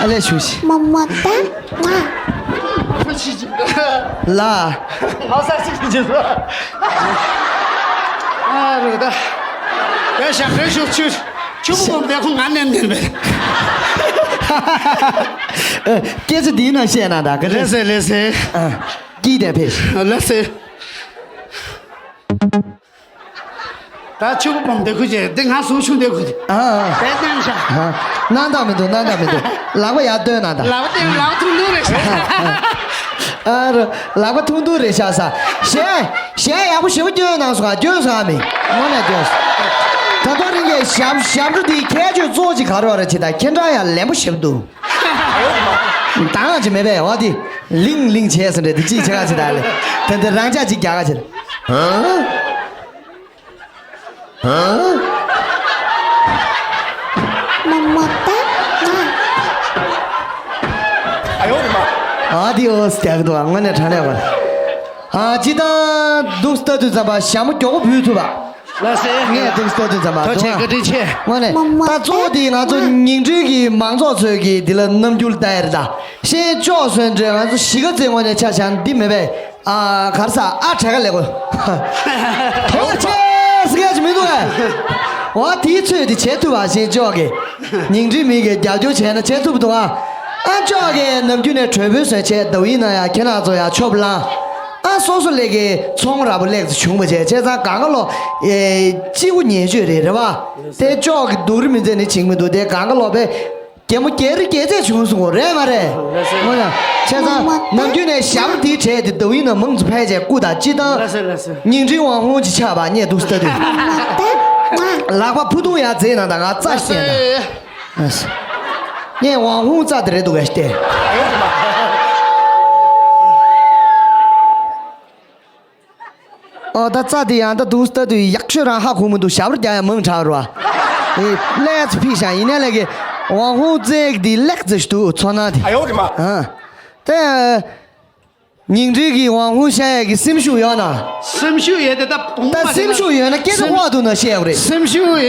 ཨ་ལས་ཞུ་ཤི།么么哒。ལ། ང་ས་ཅིག་ཅིག་ཨ། ཨ་རུ་ད། ཡ་ཞག་རེ་ཞུ་ཆུ། ཆུ་མོ་མོ་དེ་ཁོ་ང་ནན་ནན་པས། སྐད་ཆ་འདིའི་ནང་བཤད་ན་ད་ག་རེད། ལེ་སེ་ལེ་སེ། ཨ། སྐྱིད་དེ་ཕེབས། ལེ་སེ། ད་ཆུ་བོ་སྤོམ་དེ་ཁུ་ཅེ་དེ་ང་སུ་ཆུ་དེ་ཁུ་ཅེ། ཨ་ཨ། དེ་ནང་ཤ། ཨ། སྣང་དག་མི་འདུག་སྣང་དག་མི་འདུག་ལག་པ་ཡར་སྟོན་ན་ད། ལག་པ་དེ་ལག་པ་ཐུང་ཐུང་རེད་ཤག་ཨ་རོ། ལག་པ་ཐུང་ཐུང་རེད་ཤག་ས། གཞས། གཞས་ཡག་པོ་ཞེ་པོ་སྐྱོན་གནང་སོང་ང་། སྐྱོན་སོང་ང་མི། དངོས་གནས་སྐྱོན་སོང་། ད་དུང་རིང་གི་ཞབས་ཞབས་བྲོ་འདིའི་ཁྱད་ཆོས་གཙོ་བོ་ཅིག་ག་རེ་རེད་ཅེ་ད་ཁྱེད་རང་ཡང་ལན་པོ་ཞེ་པོ་འདུག་དང་ཅི་མེད་པས་འོ་དེ། ལིང་ལིང་བྱས་ཟིན་རེད་དེ་ཅིག་བྱེད་ག་ཅི་ད་ལེ། དེ་འདི་རང་ཅག་ཅིག་རྒྱག་ག་ཅི། ཧ། ཧ། 么么哒。哎呦我的妈！ཨ་དེ་འོ་སྟེགས་འདུག་དངོས་གནས་དྲང་གནས་པ། ཨ་ཅི་ད་འདུག་ལྟ་དུས་ཙམ་པ་ཞྭ་མོ་མགྱོགས་པོ་བུད་ཐུབ་པ། ལགས་སེ། ངས་འདུག་ལྟ་དུས་ཙམ་པ་ཐུགས་རྗེ་ཆེ། བཀའ་དྲིན་ཆེ། དངོས་གནས་ད་གཙོ་བོ་དེ་ང་ཚོ་ཉིང་ཁྲིའི་གི་མང་ཚོགས་ཚོས་གི་འདི་ལ་རྣམ་འགྱུར་ལྟ་ཡ་རེད་ད། ཤེས་ཅོག་སོན་འདྲེ་ང་ཚོ་གཞིས་ཀ་རྩེ་དངོས་གནས་ཆ་བཞག་འདི་མེད་པས། ཨ་གར་ས་ཨ་བྲེ་ག་ལེ་གོ། ཐུགས་རྗེ་ཆེ་ཟེར་ཡ་ཅི་མི་འདུག་ཨ། འོ་དེའི་ཚོད་དེ་བྱེད་ཐུབ་པ་ཤེས་ཅོག་གི། ཉིང་ཁྲིའི་མི་གི་རྒྱབ་སྐྱོར་བྱས་ན་བྱེད་ཐུབ་འདུག་ཨ། ཨ་ཅོག་གི་ནམ་རྒྱུན་ནས་གྲོས་འབུལ་སོན་བྱས་ཟླ་བའི་ནང་ཡ་ཁྱེད་རང་ཚོ་ཡ་ཆོབ་ལང་། ཨ་སོ་སོ་ལས་ཀའི་ཚོང་ར་བ་ལེགས་ཚོ་བྱུང་བ་བྱས་བྱས་ཙང་གང་ག་ལོ། ཨེ་གཅིག་པུ་ཉེས་སྤྱོད་རེད་རེད་བ། དེ་ཅོག་གི་སྡུག་རུ་མི་མཛད་ནི་བྱིང་མི་འདུག་དེ་གང་ག་ལོ་པས། རྒྱལ་མོ་རྒྱལ་རི་རྒྱལ་རྩེ་བྱུང་སོང་རེད་མ་རེད། ལགས་སེ། ངོ་ན་བྱས་ཙང་ནམ་རྒྱུན་ནས་ཞབས་འདིའི་གྲས་དེ་ཟླ་བའི་ནང་མང་ཚོ་ཕལ་ཆེར་སྐུ་དང་སྤྱི་དང་། ལགས་སེ་ལགས་སེ། ཉིང་ཁྲིའི་དབང་ཧུང་ཅིག་ཆགས་པ་རྙེད་འདུག་ལྟ་དུས། ལག་པ་ཕུ་ཐུང་ཡར་འཛེགས་ན་ད་ང་རྩ་ཤེས་ན། ལགས་སེ། ངས་དབང་ཧུང་རྩ་དེ་རེད་འདུག་གས་ཏེ། ཨོ་ད་རྩ་དེ་ཡང་ད་འདུག་ལྟ་དུས་ཡག་ཤོས་རང་ཧ་གོ་མི་འདུག་ཞབས་ར་རྒྱག་ཡ་མང་དྲགས་རོ། ཨེ་ལས་ཚོ་ཕིག་ཤག་ཡིན་ནའི་ལས་ཀའི་དབང་ཧུང་རྩེག་དེ་ལེགས་ཙི་ཞིག་འདུག་ཚོར་སྣང་དེ། ཨ་ཡོ་རེ་མ། ཨ་དེ་ཉིང་ཁྲིའི་གི་དབང་ཧུང་ཤ་ཡ་གི་སེམས་ཤུགས་ཡོད་ན། སེམས་ཤུགས་ཡོད་དེ་ད་བུང་བ་ད་མ་སེམས་ཤུགས་ཡོད་ན་སྐད་ཆ་ཧོ་འདུག་ན་བཤད་ཡོད་རེད། སེམས་ཤུགས་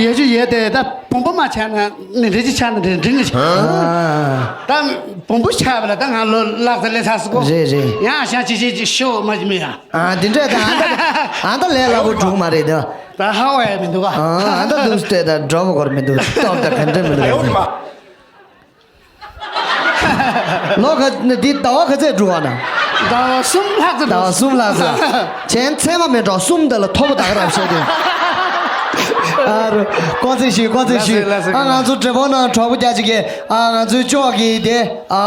ཡོད་ཅུ་ཡོད་དེ་ད་བུང་བ་མ་ཆགས་ན་ནི་རེ་ཅི་ཆགས་ན་རེ་འགྲིག་ནི་ཆགས། ཨ། ད་བུང་བུ་ཆགས་པ་ལ་ད་ང་ལོ་ལག་ཙ་ལས་ཚ་སི་གོ། རེད་རེད། ཡང་ཞང་ཅི་ཅི་ཅི་ཤོ་མ་ཅི་མི་ཡ། ཨ་འདི་འདྲས་ད་ཨ་ད་ཨ་ད་ལས་སླ་པོ་འགྲུག་མ་རེད་ད། ད་ཧ་བ་ཡ་མི་འདུག་ག་ཨ་ཨ་ད་འདུག་སྟེ་ད་འགྲོ་མ་གོར་མི་འདུག་སྟོབས་ད་ག་འདྲས་མི་འདུག་ག་ལོ་ག་འདི་ཟླ་བ་ག་ཚད་འགྲུག་ག་ན། ཟླ་བ་གསུམ་ལྷག་ཙམ་ཟླ་བ་གསུམ་ལྷག་ཙམ། གཞན་ཚད་མ་མེད་འགྲོ་གསུམ་དེ་ལ་མཐོ་པོ་ད་ག་རང་བཤད་དེ། ཨ་རུ་ཀོ་ཚེ་ཞུ་ཀོ་ཚེ་ཞུ། ལགས་སེ་ལགས་སེ། ཨ་ང་ཚོ་འབྲས་སྤུངས་ནང་གྲོགས་པོ་རྒྱ་ཅིག་གིས་ཨ་ང་ཚོའི་ཅོག་གི་དེ་ཨ་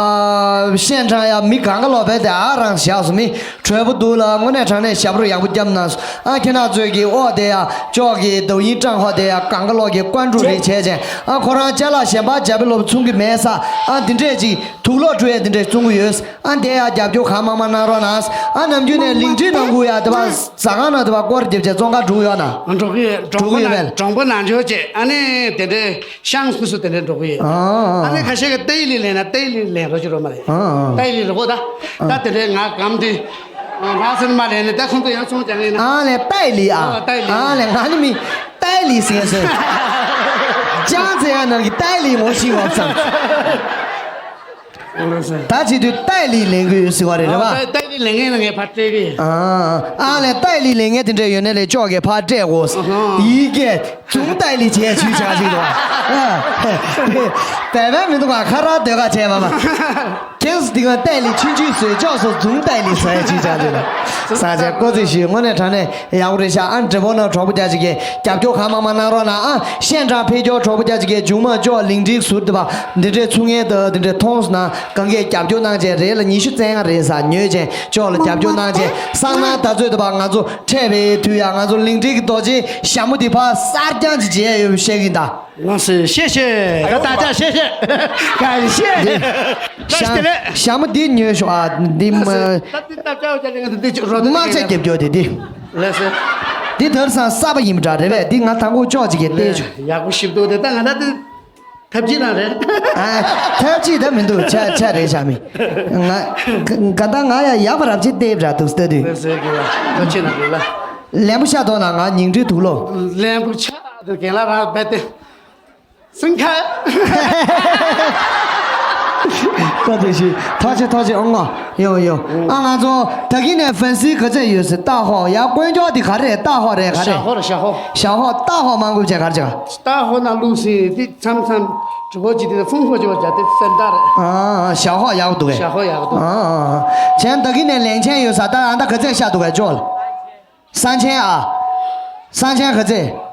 ཤན་ཁྲང་ཡ་མི་གང་ག་ལོག་པའི་དེ་ཨ་རང་བཞག་སོང་མི། གྲོས་པོ་འདུག་ལ་དངོས་གནས་དྲང་གནས་ཞབས་བྲོ་ཡག་པོ་བརྒྱབ་གནང་སོང་། ཨ་ཁྱེད་རང་ཚོས་ཀྱི་ཨོ་དེ་ཡ་ཅོག་གི་ཏུའུ་ཡིན་ཀྲང་ཧོ་དེ་ཡ་གང་ག་ལོག་གི་ཀོན་ཀྲུ་རེད་བྱས་ཅན། ཨ་ཁོ་རང་ཅ་ལག་གཞན་པ་རྒྱ་བི་ལོབ་ཚོང་གི་མེད་ས། ཨ་འདི་འདྲས་ཅིག་དུག་ལོག་འགྲོ་ཡ་འདི་འདྲས་བཙོང་གི་ཡོད། ཨ་དེ་ཡ་རྒྱབ་སྐྱོར་གང་མང་མང་གནང་རོགས་གནང་། ཨ་ནམ་རྒྱུན་ནས་ལིང་ཁྲི་ནང་ཁུལ་ཡ་དེ་བ་ཟ་ཁང་ནང་དེ་བ་སྐོར་རྒྱབ་བྱས་བཙོང་ག་འགྲོ་གི་ཡོད་ན། འགྲོ་གི་ཡོད། གྲོང་པ་ནང་གྲོང་པ་ནང་ཆོས་བྱས་ཨ་ནི་དེ་འདྲས། ཤང་སུ་སུ་དེ་འདྲས་འགྲོ་གི་ཡོད། ཨ་ནི་ཁ་ཤས་ཀྱི་ཏའི་ལི་ལེན་ན་ཏའི་ལི་ལེན་རོགས་ཅི་རོགས་མ་རེད། ཨ་ཏའི་ལི་རོགས་ད། ད་དེ་འདྲས་ང་གམ་དེ། ང་སེར་མ་ལེན་ནས་ད་ཁོང་ཚོ་ཡང་ཚོང་རྒྱག་ཡིན་ན། ཨ་ལེ་ཏའི་ལི་ཨ། ཨ་ཏའི་ལི། ཨ་ལེ་ང་ནི་མི་ཏའི་ལི་ཟེར་ཟེར། ཅང་ཙེ་ཡ་ནང་གི་ཏའི་ལི་ངོ་ཤེས་ངོ་བསམ། ད་བྱེད་དུས་ཏའི་ལི་ལེན་གི་ཡོད་ཟེར་བ་རེད་རེད་བ། ཏའི་ལི་ལེན་ངེས་ན་ངས་ཕར་སྤྲད་གི། ཨ་ཨ་ལེ་ཏའི་ལི་ལེན་ངེས་དེ་འདྲས་ཡོད་ནས་ལས་ཅོག་གི་ཕར་སྤྲད་གོ། ཡི་གེ་ཙུང་ཏའི་ལི་བྱས་ཆུ་ཆག་ཅིག་དང་། བས་བས་མི་འདུག་ག་ཁ་ར་སྡོད་ག་བྱས་མ་མ། ཁྱེད་སུ་དེ་ག་ཏའི་ལི་ཆུན་ཆུན་བཟོས་ཅོག་སོ་ཙུང་ཏའི་ལི་ཟ་ཡ་ཆུ་ཆག་ཅིག་དང་། ས་ཆ་ཀོ་ཙི་ཞུས་དངོས་གནས་དྲང་གནས། ཡག་པོ་རེད་ཤག་ཨ་འབྲས་སྤུངས་ནང་གྲོགས་པོ་རྒྱ་ཅིག་གིས་རྒྱབ་སྐྱོར་གང་མང་མང་གནང་རོགས་གནང་ཨ། ཤན་ཀྲང་ཕེབས་སྐྱོར་གྲོགས་པོ་རྒྱ་ཅིག་གིས་མཇུག་མ་ཅོག་ལིང་ཏིག་ཟུར་དུ་བ་འདི་འདྲའི་ཚུགས་ངན་དང་འདི་འདྲའི་མཐོང་སོང་ན་གང་གས་རྒྱབ་སྐྱོར་གནང་བྱས་རེད་ལ་ཉི་ཤུ་རྩ་ལྔ་རེད་ས་ཉོས་བྱས་ཅོག་ལ་རྒྱབ་སྐྱོར་གནང་བྱས་སང་ནང་ད་ཚོད་དུ་བ་ང་ཚོ་འཕྲད་པའི་དུས་ཡང་ང་ཚོ་ལིང་ཏིག་གི་རྡོ་རྗེ་ཞྭ་མོ་འདི་ཕར་གསར་རྐྱང་ཅིག་བྱས་ཡོད་བཤད་གིན་ད། ལགས་སེ་ཤེས་ཤེས་ད་ད་ཆ་ཤེས་ཤེས་ག་ཤེས་ཤེས། ཞྭ་མོ་འདི་ཉོས་ཤོག་ཨ་འདི་མ། ད་འདི་ད་ཅའོ་ཅ་ལེ་ང་འདི་རོ་དམག་ཆ་རྒྱབ་སྐྱོར་དེ་འདི། ལགས་སེ། འདི་དེང་སང་གསར་པ་ཡིན་པ་འདྲ་རེད་པས། འདི་ང་དང་པོ་ཅོག་ཅིག་གིས་བལྟས་བྱུང་། ཡག་པོ་ཞིབ་འདུག་དེ་ད་ང་ད་འདི་ཐབས་ཇུས་རང་རེད། ཨ་ཐབས་ཇུས་ད་མི་འདུག་ཆ་ཆ་རེད་བཞག་མི། ང་ག་ད་ང་ཡ་ཡག་པ་རབ་ཆེ་བལྟས་པ་འདྲ་འདུག་ལྟ་དུས། ལགས་སེ་དགེ་བ་ཐུགས་ཆེ་གནང་དགོས་ལ། ལན་པོ་ཤ་དོག་ན་ང་ཉིང་ཁྲིའི་དུག་ལོ། ལན་པོ་ཆ་དགེ་ལ་རང་རྦད་དེ། སེང་ཁ། ཀ་དེ་ཞིག་ཐག་ཆེ་ཐག་ཆེ། ཨོང་ཨ་ཡོ་ཡོ། ཨ་ང་ཚོ་ད་གིན་ནས་ཧྥན་སི་ག་ཚད་ཡོད་ཟེར། ཏཱ་ཧོ་ཡ། དཀོན་མཆོག་དེ་ག་རེ་རེད། ཏཱ་ཧོ་རེད། ག་རེ་ཞ་ཧོ་རེད། ཞ་ཧོ། ཞ་ཧོ། ཏཱ་ཧོ་མང་པོ་བྱས་ག་རེ་བྱས། ཏཱ་ཧོ་ན་ལུག་སྲིན་དེ་མཚམས་མཚམས་གྲི་བོ་ཅིག་དེ་ཕུང་ཕོ་ཅིག་བ་བྱ་དེ་སེན་ཏཱ་རེད། ཨ་ཞ་ཧོ་ཡག་པོ་འདུག་གས། ཞ་ཧོ་ཡག་པོ་འདུག་ཨ་ཨ་ཨ། གཞན་ད་གིན་ནས་ལན་ཆེན་ཡོད་ས། ད་ཨ་ད་ག་ཚད་ཤ་འདུག་གས། ཅོ་ལ། སང་ཆེན་ཨ། སང་ཆེན་ག་ཚད།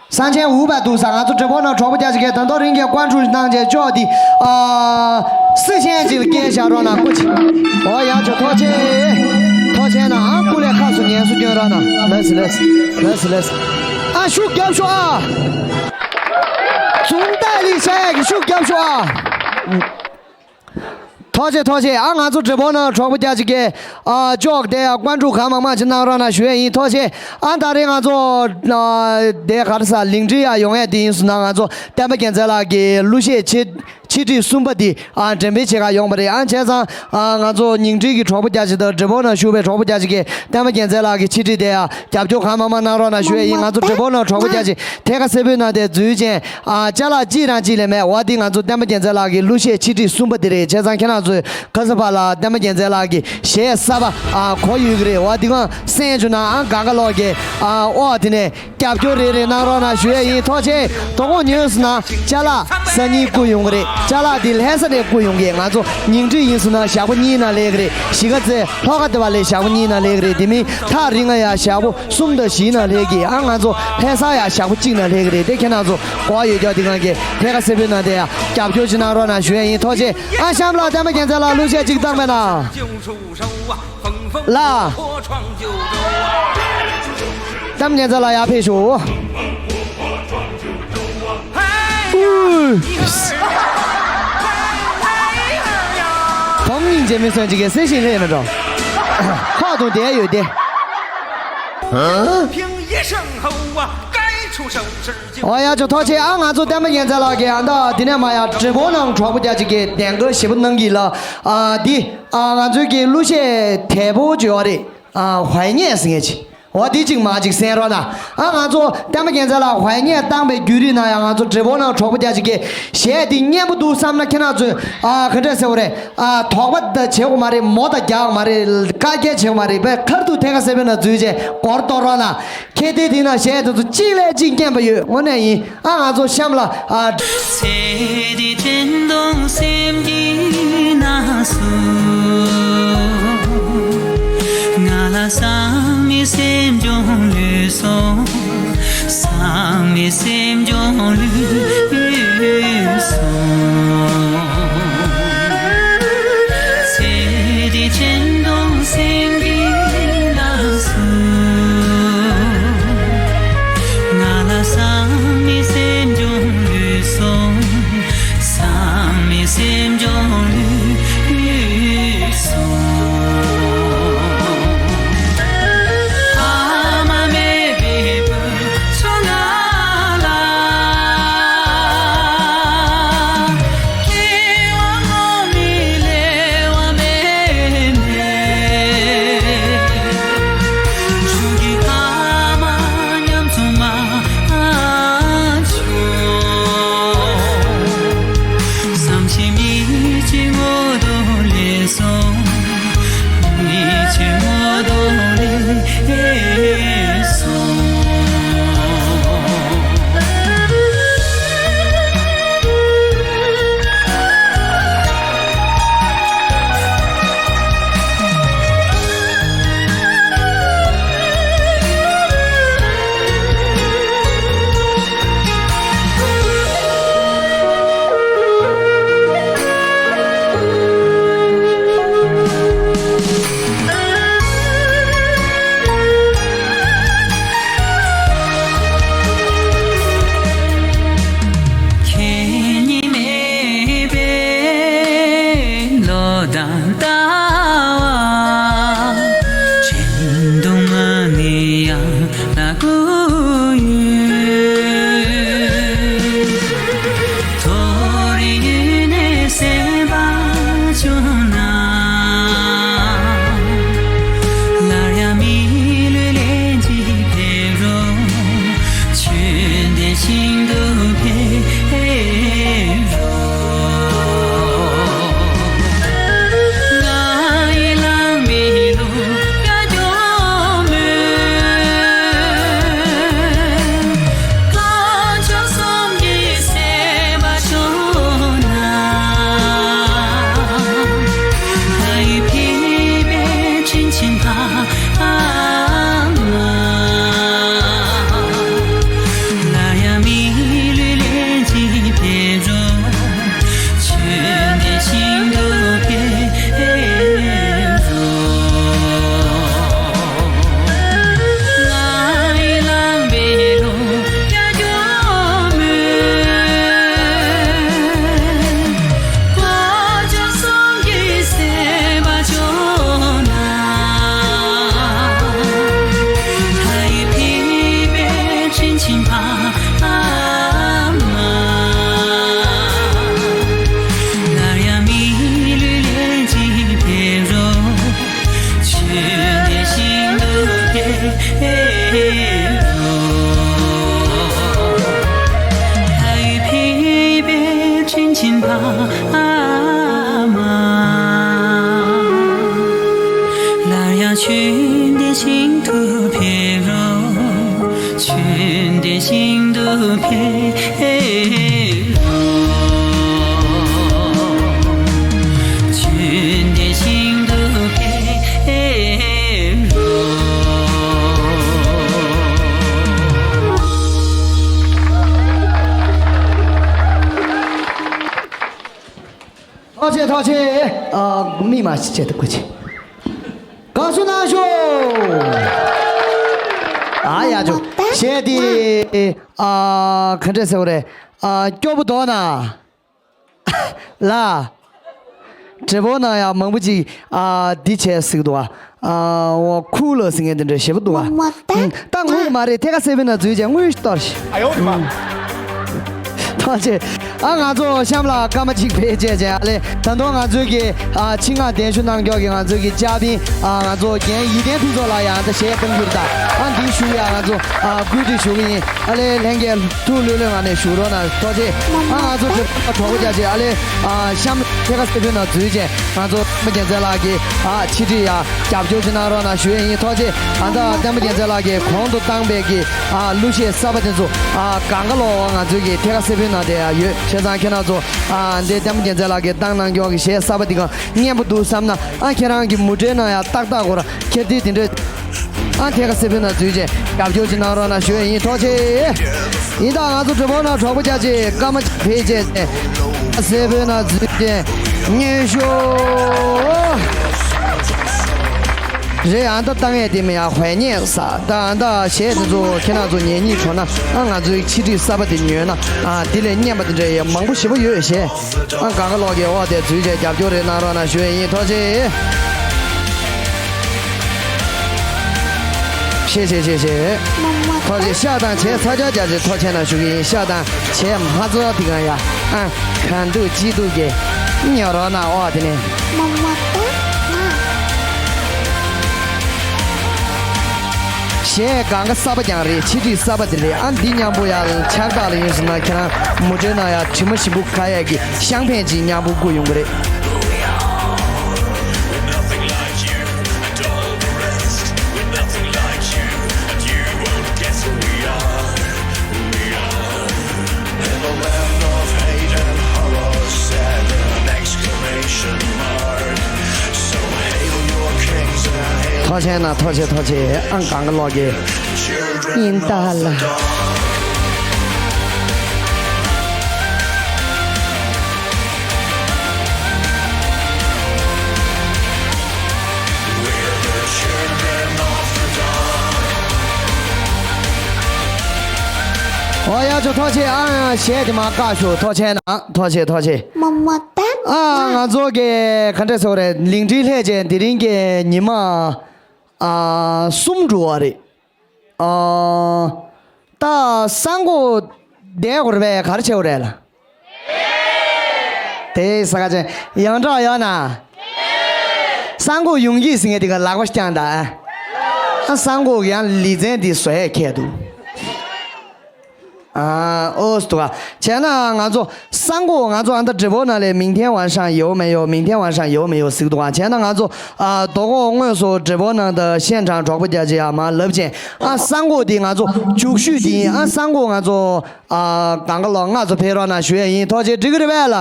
སང་ཆེན་འུ་བ་འདུག་ས། ང་ཚོ་འབྲི་བོ་ནང་གྲོགས་པོ་རྒྱ་ཆེ་གས་ད་དོ་རིང་གི་ཀོན་ཀྲུའུ་གནང་བྱས་ཅོག་འདི། ཨ། སི་ཆེན་ཅིག་ལ་སྐྱེལ་བཞག་རོགས་གནང་། སྐུ་མཁྱེན། ཨོ་ཡ་ཅོ་ཐོག་ཆེ། ཐོག་ཆེན་ན་ཨ་སྐུ་ལས་ཁ་སུ་ཉན་སུ་སྐྱོན་རོགས་གནང་། ལགས་སོ་ལགས་སོ་ལགས་སོ་ལགས་སོ། ཨ་ཤུགས་རྒྱབ་ཤོག་ཨ། ཙུང་ཏའི་ལི་ཤ་ཡ་གི་ཤུགས་རྒྱབ་ཤོག་ཨ། ཐོག་ཆེ་ཐོག་ཆེ། ཨ་ང་ཚོ་འབྲི་བོ་ནང་གྲོགས་པོ་རྒྱ་ཆེ་གས། ཨ་ཅོག་དེ་ཡ་ཀོན་ཀྲུའུ་གང་མང་མང་ཅིག་གནང་རོགས་གནང་ཞུ་ཡས་ཡིན། ཐོག་ཆེ། ཨ་ད་རེས་ང་ཚོ། ཨ་དེ་ག་རེ་ཟ་ལིང་ཀྲི་ཡ་ཡོང་ཡས་དེ་ཡིན་སུ་ན། ང་ཚོ་བསྟན་པ་རྒྱལ་མཚན་ལགས་ཀྱི་གླུ་གཞས་ཆེ་ཆེད་སྒྲིག་གསུམ་པ་དེ་ཨ་འགྲེམས་སྤེལ་བྱེད་ག་ཡོང་པ་རེད། ཨ་བྱས་ཙང་ཨ་ང་ཚོ་ཉིང་ཁྲི་གི་གྲོགས་པོ་རྒྱ་ཆེ་དང་འབྲི་བོ་ནང་བཞུགས་པའི་གྲོགས་པོ་རྒྱ་ཆེ་གས་བསྟན་པ་རྒྱལ་མཚན་ལགས་ཀྱི་ཆེད་སྒྲིག་དེ་ཡ་རྒྱབ་སྐྱོར་གང་མང་མང་གནང་རོགས་གནང་ཞུ་ཡས་ཡིན། ང་ཚོ་འབྲི་བོ་ནང་གྲོགས་པོ་རྒྱ་ཆེ་ཐད་ཀ་སེར་པོའི་ནང་དེ་འཛུལ་ཅན། ཨ་ཅ་ལག་གཅིག་རང་གཅིག་ལས་མེད། འོ་འདི་ང་ཚོ་བསྟན་པ་རྒྱལ་མཚན་ལགས་ཀྱི་གླུ་གཞས་ཆེད་སྒྲིག་གསུམ་པ་འདི་རེད། བྱས་ཙང་ཁྱེད་རང་ཚོས་ག་ས་པ་ལ་བསྟན་པ་རྒྱལ་མཚན་ལགས་ཀྱི་གཞས་གསར་པ་ཨ་གོ་ཡོད་ཀྱི་རེད། འོ་འདི་གང་གསན་བྱུང་ན་ཨ་ག་ག་ལོག་གི་ཨ་ཨོ་དེ་ནས་རྒྱབ་སྐྱོར་རེ་རེ་གནང་རོགས་གནང་ཞུ་ཡས་ཡིན། ཐོག་ཆེ། དོ་དགོང་ཉོས་སུ་ན་ཅ་ལག་སང་ཉིན་བསྐུར་ཡོང་གི་རེད། ཅ་ལག་འདི་ལྷ་ས་ནས་བསྐུར་ཡོང་གི། ང་ཚོ་ཉིང་ཁྲི་ཡིན་སུ་ན་ཞག་པོ་གཉིས་ནང་སླེབས་ཀྱི་རེད། གཞིས་ཀ་རྩེ་ལྷོ་ཁ་སྡེ་བ་ལས་ཞག་པོ་གཉིས་ནང་སླེབས་ཀྱི་རེད། དེ་མིན་ཐག་རིང་ང་ཡ་ཞག་པོ་གསུམ་དང་བཞིའི་ནང་སླེབས་ཀྱི། ཨ་ང་ཚོ་ལྷ་ས་ཡ་ཞག་པོ་གཅིག་ནང་སླེབས་ཀྱི་རེད། དེ་ཁྱེད་རང་ཚོ་གོ་བ་ཡོད་ཀྱོག་དེ་གང་གི་ཐད་ཀ་སེར་པོའི་ནང་དེ་ཡ་རྒྱབ་སྐྱོར་ཅིག་གནང་རོགས་གནང་ཞུ་ཡ་ཡིན། ཐོག་ཆེ། ཨ་གཤམ་ལ་བསྟན་པ་རྒྱལ་མཚན་ལགས་གླུ་གཞས་གཅིག་བཏང་པས་ན། ལ། བསྟན་པ་རྒྱལ་མཚན་ལགས་ཡར་ཕེབས་ཤོག་ཨུ། བུམ་སྙིང་རྗེ་མི་སོན་ཅིག་གིས་གསེར་ཞིང་ལྷས་མི་འགྲོ། ཁོག་དུང་བསྡད་ཡོད་དེ། ཨོ་ཡ་ཅོ་ཐོག་ཆེ། ཨ་ང་ཚོ་བསྟན་པ་རྒྱལ་མཚན་ལགས་ཀྱིས་ཨ་ད་དེ་ནས་མ་ཡ་འབྲི་བོ་ནང་གྲོགས་པོ་རྒྱ་ཆེ་གིས་གདན་འགོད་ཞེ་པོ་གནང་གི་ལ། ཨ་འདི་ཨ་ང་ཚོའི་གི་གླུ་གཞས་དལ་པོ་ཅིག་ཡོད་རེད། ཨ་ཧོའི་ཉེ་ཟེར་མཁན་ཅིག་འོ་དེ་ཅིག་མ་ཅིག་གསན་རོགས་གནང་། ཨ་ང་ཚོ་བསྟན་པ་རྒྱལ་མཚན་ལགས་ཧོའི་ཉེ་བཏང་པའི་བརྒྱུད་རིམ་ནང་ཡང་ང་ཚོ་འབྲི་བོ་ནང་གྲོགས་པོ་རྒྱ་ཆེ་གིས་གཞས་འདི་སྙན་པོ་འདུག་བསམ་ན་ཁྱེད་རང་ཚོས་ཨ་ག་འདྲས་ཟེར་བ་རེད། ཨ་དོགས་པ་ད་བྱེད་དགོས་མ་རེད། མོ་ད་རྒྱག་དགོས་མ་རེད། བཀའ་རྒྱ་བྱེད་དགོས་མ་རེད། བས་ཁར་དུ་ཐད་ཀ་སེར་པོའི་ནང་འཛུལ་བྱས་སྒོར་གཏོར་རོགས་གནང་། ཁྱེད་དེ་དེ་ན་གཞས་དེ་ཚོ་གཅིག་ལས་གཅིག་སྙན་པ་ཡོད། དངོས་གནས་ཡིན། ཨ་ང་ཚོ་གཤམ་ལ་ཨ། ཚེ་འདི་དྲན་གདུང་སེམས་ཀྱི་ནང་སུ། ང་ལ་བསམ་མེད་སེམས་ཀྱང་ལུས་སོང་། བསམ་མེད་སེམས་ཀྱང་ལུས་སོང་། ཚེ་འདི་དྲན་གདུང་སེམས་ཀྱི་ནང་སུ། ང་ལ་བསམ་མེད་སེམས་ཀྱང་ལུས་སོང་། བསམ་མེད་སེམས་ཀྱང་ལུས་སོང་། ཨ་མ་མེད་པའི་བུ་ཚོ་ང་ལ། སླར་ཡང་ཆོས་འདི་ཞིང་དུ་ཕེབས་རོགས། ཆོས་འདི་ཞིང་དུ་ཕེབས་རོགས། ཆོས་འདི་ཞིང་དུ་ཕེབས་རོགས། ཐུགས་རྗེ་ཆེ། ཐུགས་རྗེ་ཆེ། ཨ། མིག་མ་ཞིག་བྱེད་དུ་བཀོད་ཆེ། དགའ་བསུ་གནང་ཤོག་ཨ་ཡ་ཇོ། གཞས་དེ། ཨ། ག་འདྲས་ཟེར་བ་རེད། ཨ། སྐྱོ་པོ་འདུག་ན། ལ། བགྲེས་པོ་ནང་ཡང་མང་པོ་ཅིག་ཨ། འདི་བྱས་ཟིག་འདུག་ཨ། ཨ། འོ། ཁུ་ལ་ཟིག་ངས་འདི་འདྲ་ཞེ་པོ་འདུག་ཨ། ད་ངུ་གི་མ་རེད། ཐད་ཀ་སེ་བེ་ན་འཛུལ་བྱས་དངུལ་གཏོར་ཞིག་ཨ་ཡོ་མ། ཐུགས་རྗེ་ཆེ། ཨ། ང་ཚོ་གཤམ་ལ་སྐར་མ་གཅིག་ཕེབས་བྱས་བྱས། ཨ་ལེ། ད་དུང་ང་ཚོའི་གི་ཨ། ཆེད་མངགས་གདན་ཞུ་གནང་མཁན་གྱི་ང་ཚོའི་གི་ལྕགས་ཕིང་། ཨ། ང་ཚོ་རྒན་ཡིད་བརྟན་ཕུན་ཚོགས་ལགས་ཡང་ད་གཞས་གཏོང་རྒྱུ་རེད་ད། ཨ། འདི་ཞུ་ཡ་ང་ཚོ་ཨ། བཀོད་སྒྲིག་ཞུ་གི་ཡིན། ཨ་ལེ། ལྷན་རྒྱས་ཐུགས་ལྷོད་ལྷོད་ངང་ནས་བཞུགས་རོགས་གནང་། ཐུགས་རྗེ་ཆེ། ཨ། ང་ཚོ་གྲོགས་པོ་རྒྱ་ཆེ། ཨ་ལེ། ཨ། གཤམ་ཐད་ཀ་སེ་བེ་ན་འཛུལ་བྱས་ང་ཚོ་བསྟན་པ་རྒྱལ་མཚན་ལགས་ཀྱི་ཨ། ཆེད་སྒྲིག་ཡ་རྒྱབ་སྐྱོར་ཅིག་གནང་རོགས་གནང་ཞུ་ཡ་ཡིན། ཐུགས་རྗེ་ཆེ། ཨ། ད་བསྟན་པ་རྒྱལ་མཚན་ལགས་ཀྱིས་གོང་དུ་བཏང་པའི་གི་ཨ། གླུ་གཞས་གསར་པ་དེ་ཚོ་ཨ། གང་ག་ལོག་ང་ཚོའི་གི་ཐད་ཀ་སེ་བེ་ན་དེ་ཡ་ཡོད། བྱས་ཙང་ཁྱེད་རང་ཚོ་ཨ། འདི་བསྟན་པ་རྒྱལ་མཚན་ལགས་ཀྱིས་བཏང་གནང་མཁན་གྱི་གཞས་གསར་པ་འདི་ག་སྙན་པོ་འདུག་བསམ་ན། ཨ། ཁྱེད་རང་གི་མུ་འབྲེལ་ནང་ཡང་ཏག་ཏག་སྐོར་ཁྱེར་དུས་དེ་འདྲ། ཨ། ཐད་ཀ་སེ་བེ་ན་འཛུལ་བྱས་རྒྱབ་སྐྱོར་ཅིག་གནང་རོགས་གནང་ཞུ་ཡ་ཡིན། ཐུགས་རྗེ་ཆེ། ཡིན་ད། ང་ཚོ་བགྲེས་པོ་ནང་གྲོགས་པོ་རྒྱ་ཆེ་སྐར་མ་གཅིག་ཕེབས་བྱས་ཏེ། སེ་བེ་ན་འཛུལ་བྱས་སྙན་ཞུ། རེད། ཨ། ད་བཏང་ཡས་དེ་མི་ཡ་ཧོད་ཉེས་ས། ད་ཨ། ད་གཞས་དེ་ཚོ་ཁྱེད་རང་ཚོ་ཉན་སྙིང་བྲོ་ན། ཨ། ང་ཚོའི་ཆེད་སྒྲིག་གསར་པ་དེ་ཉོས་ན། ཨ། དེ་ལས་སྙན་པ་དེ་འདྲ་ཡ་མང་པོ་ཞེ་པོ་ཡོད་གཞས། ཨ། གང་ག་ལོག་གི་འོག་དེ་འཛུལ་བྱས་རྒྱབ་སྐྱོར་རེ་གནང་རོགས་གནང་ཞུ་ཡ་ཡིན། ཐུགས་རྗེ་ཆེ། ཐུགས་རྗེ་ཆེ། ཐུགས་རྗེ་ཆེ། ཤ་དང་བྱས་ཚ་ཆ་རྒྱ་ཆེ་ཐུགས་རྗེ་ཆེ་གནང་ཞུ་གི་ཡིན། ཤ་དང་བྱས་མ་ཚ་དེ་གང་ཡ། ཨ། གང་འདུག་ཅི་འདུག་གི་ཉོ་རོགས་གནང་འོག་དེ་ནས། གཞས་གང་ག་གསར་པ་ཀྱང་རེད། ཆེད་སྒྲིག་གསར་པ་དེ་རེད། ཨ། འདི་མཉམ་པོ་ཡ་ཕྱག་རྟགས་ལ་ཡིན་ཟེར་ན་ཁྱེད་རང་མུ་འབྲེལ་ནང་ཡ་དྲི་མ་ཞིམ་པོ་ཁ་ཡ་གི་ཤང་ཕན་ཅིག་མཉམ་པོ་བསྐུར་ཡོང་གི་རེད། ཐུགས་རྗེ་ཆེ་གནང་། ཐུགས་རྗེ་ཆེ། ཐུགས་རྗེ་ཆེ། ཨང་གང་ག་ལོག་གི་ཡིན་ད་ལ། ཨོ་ཡ་ཇོ། ཐུགས་རྗེ་ཆེ། ཨ། གཞས་དེ་མར་བཀག་ཞུ། ཐུགས་རྗེ་ཆེ་གནང་། ཐུགས་རྗེ་ཆེ། ཐུགས་རྗེ་ཆེ། ཨ། ང་ཚོ་གི་ག་འདྲས་ཟེར་བ་རེད། ལིང་ཏྲི་ལྷས་བྱས་དེ་རིང་གི་ཉི་མ་ཨ་གསུམ་འགྲོ་བ་རེད། ཨ། ད་སང་དགོང་བསྡད་དགོས་རེད་པས། ག་རེ་བྱེད་དགོས་རེད་ལ། དེ་ས་ཁ་ཅན་ཡང་གྲགས་ཡོད་ན། སང་དགོང་ཡོང་གི་ཟིན་ངེས་དེ་ག་ལག་པ་བརྐྱངས་ད། ཨ། སང་དགོང་ཡང་ལི་ཙན་དེ་བཟོ་ཡས་ཁྱད་འདུག་ཨ། ཨོ་སྟུ་ག་བྱས་ན་ང་ཚོ་སང་དགོང་ང་ཚོ་ཨ་ད་直播ནང་ལས་明天晚上有没有།明天晚上有没有ཟེར་གི་འདུག་ག་བྱས་ན་ང་ཚོ་ཨ་དོ་དགོང་དངོས་སུ་直播ནང་ད་现场གྲོགས་པོ་རྒྱ་ཆེ་ཡ་མ་ལབ་ཅན། ཨ། སང་དགོང་དེ་ང་ཚོ་འཇུག་ཤུལ་དེ་ཡིན། ཨ། སང་དགོང་ང་ཚོ་ཨ་གང་ག་ལོག་ང་ཚོ་ཕེབས་རོགས་གནང་ཞུ་ཡ་ཡིན། ཐུགས་རྗེ་ཆེ། འགྲིག་གི་རེད་པས་ལ།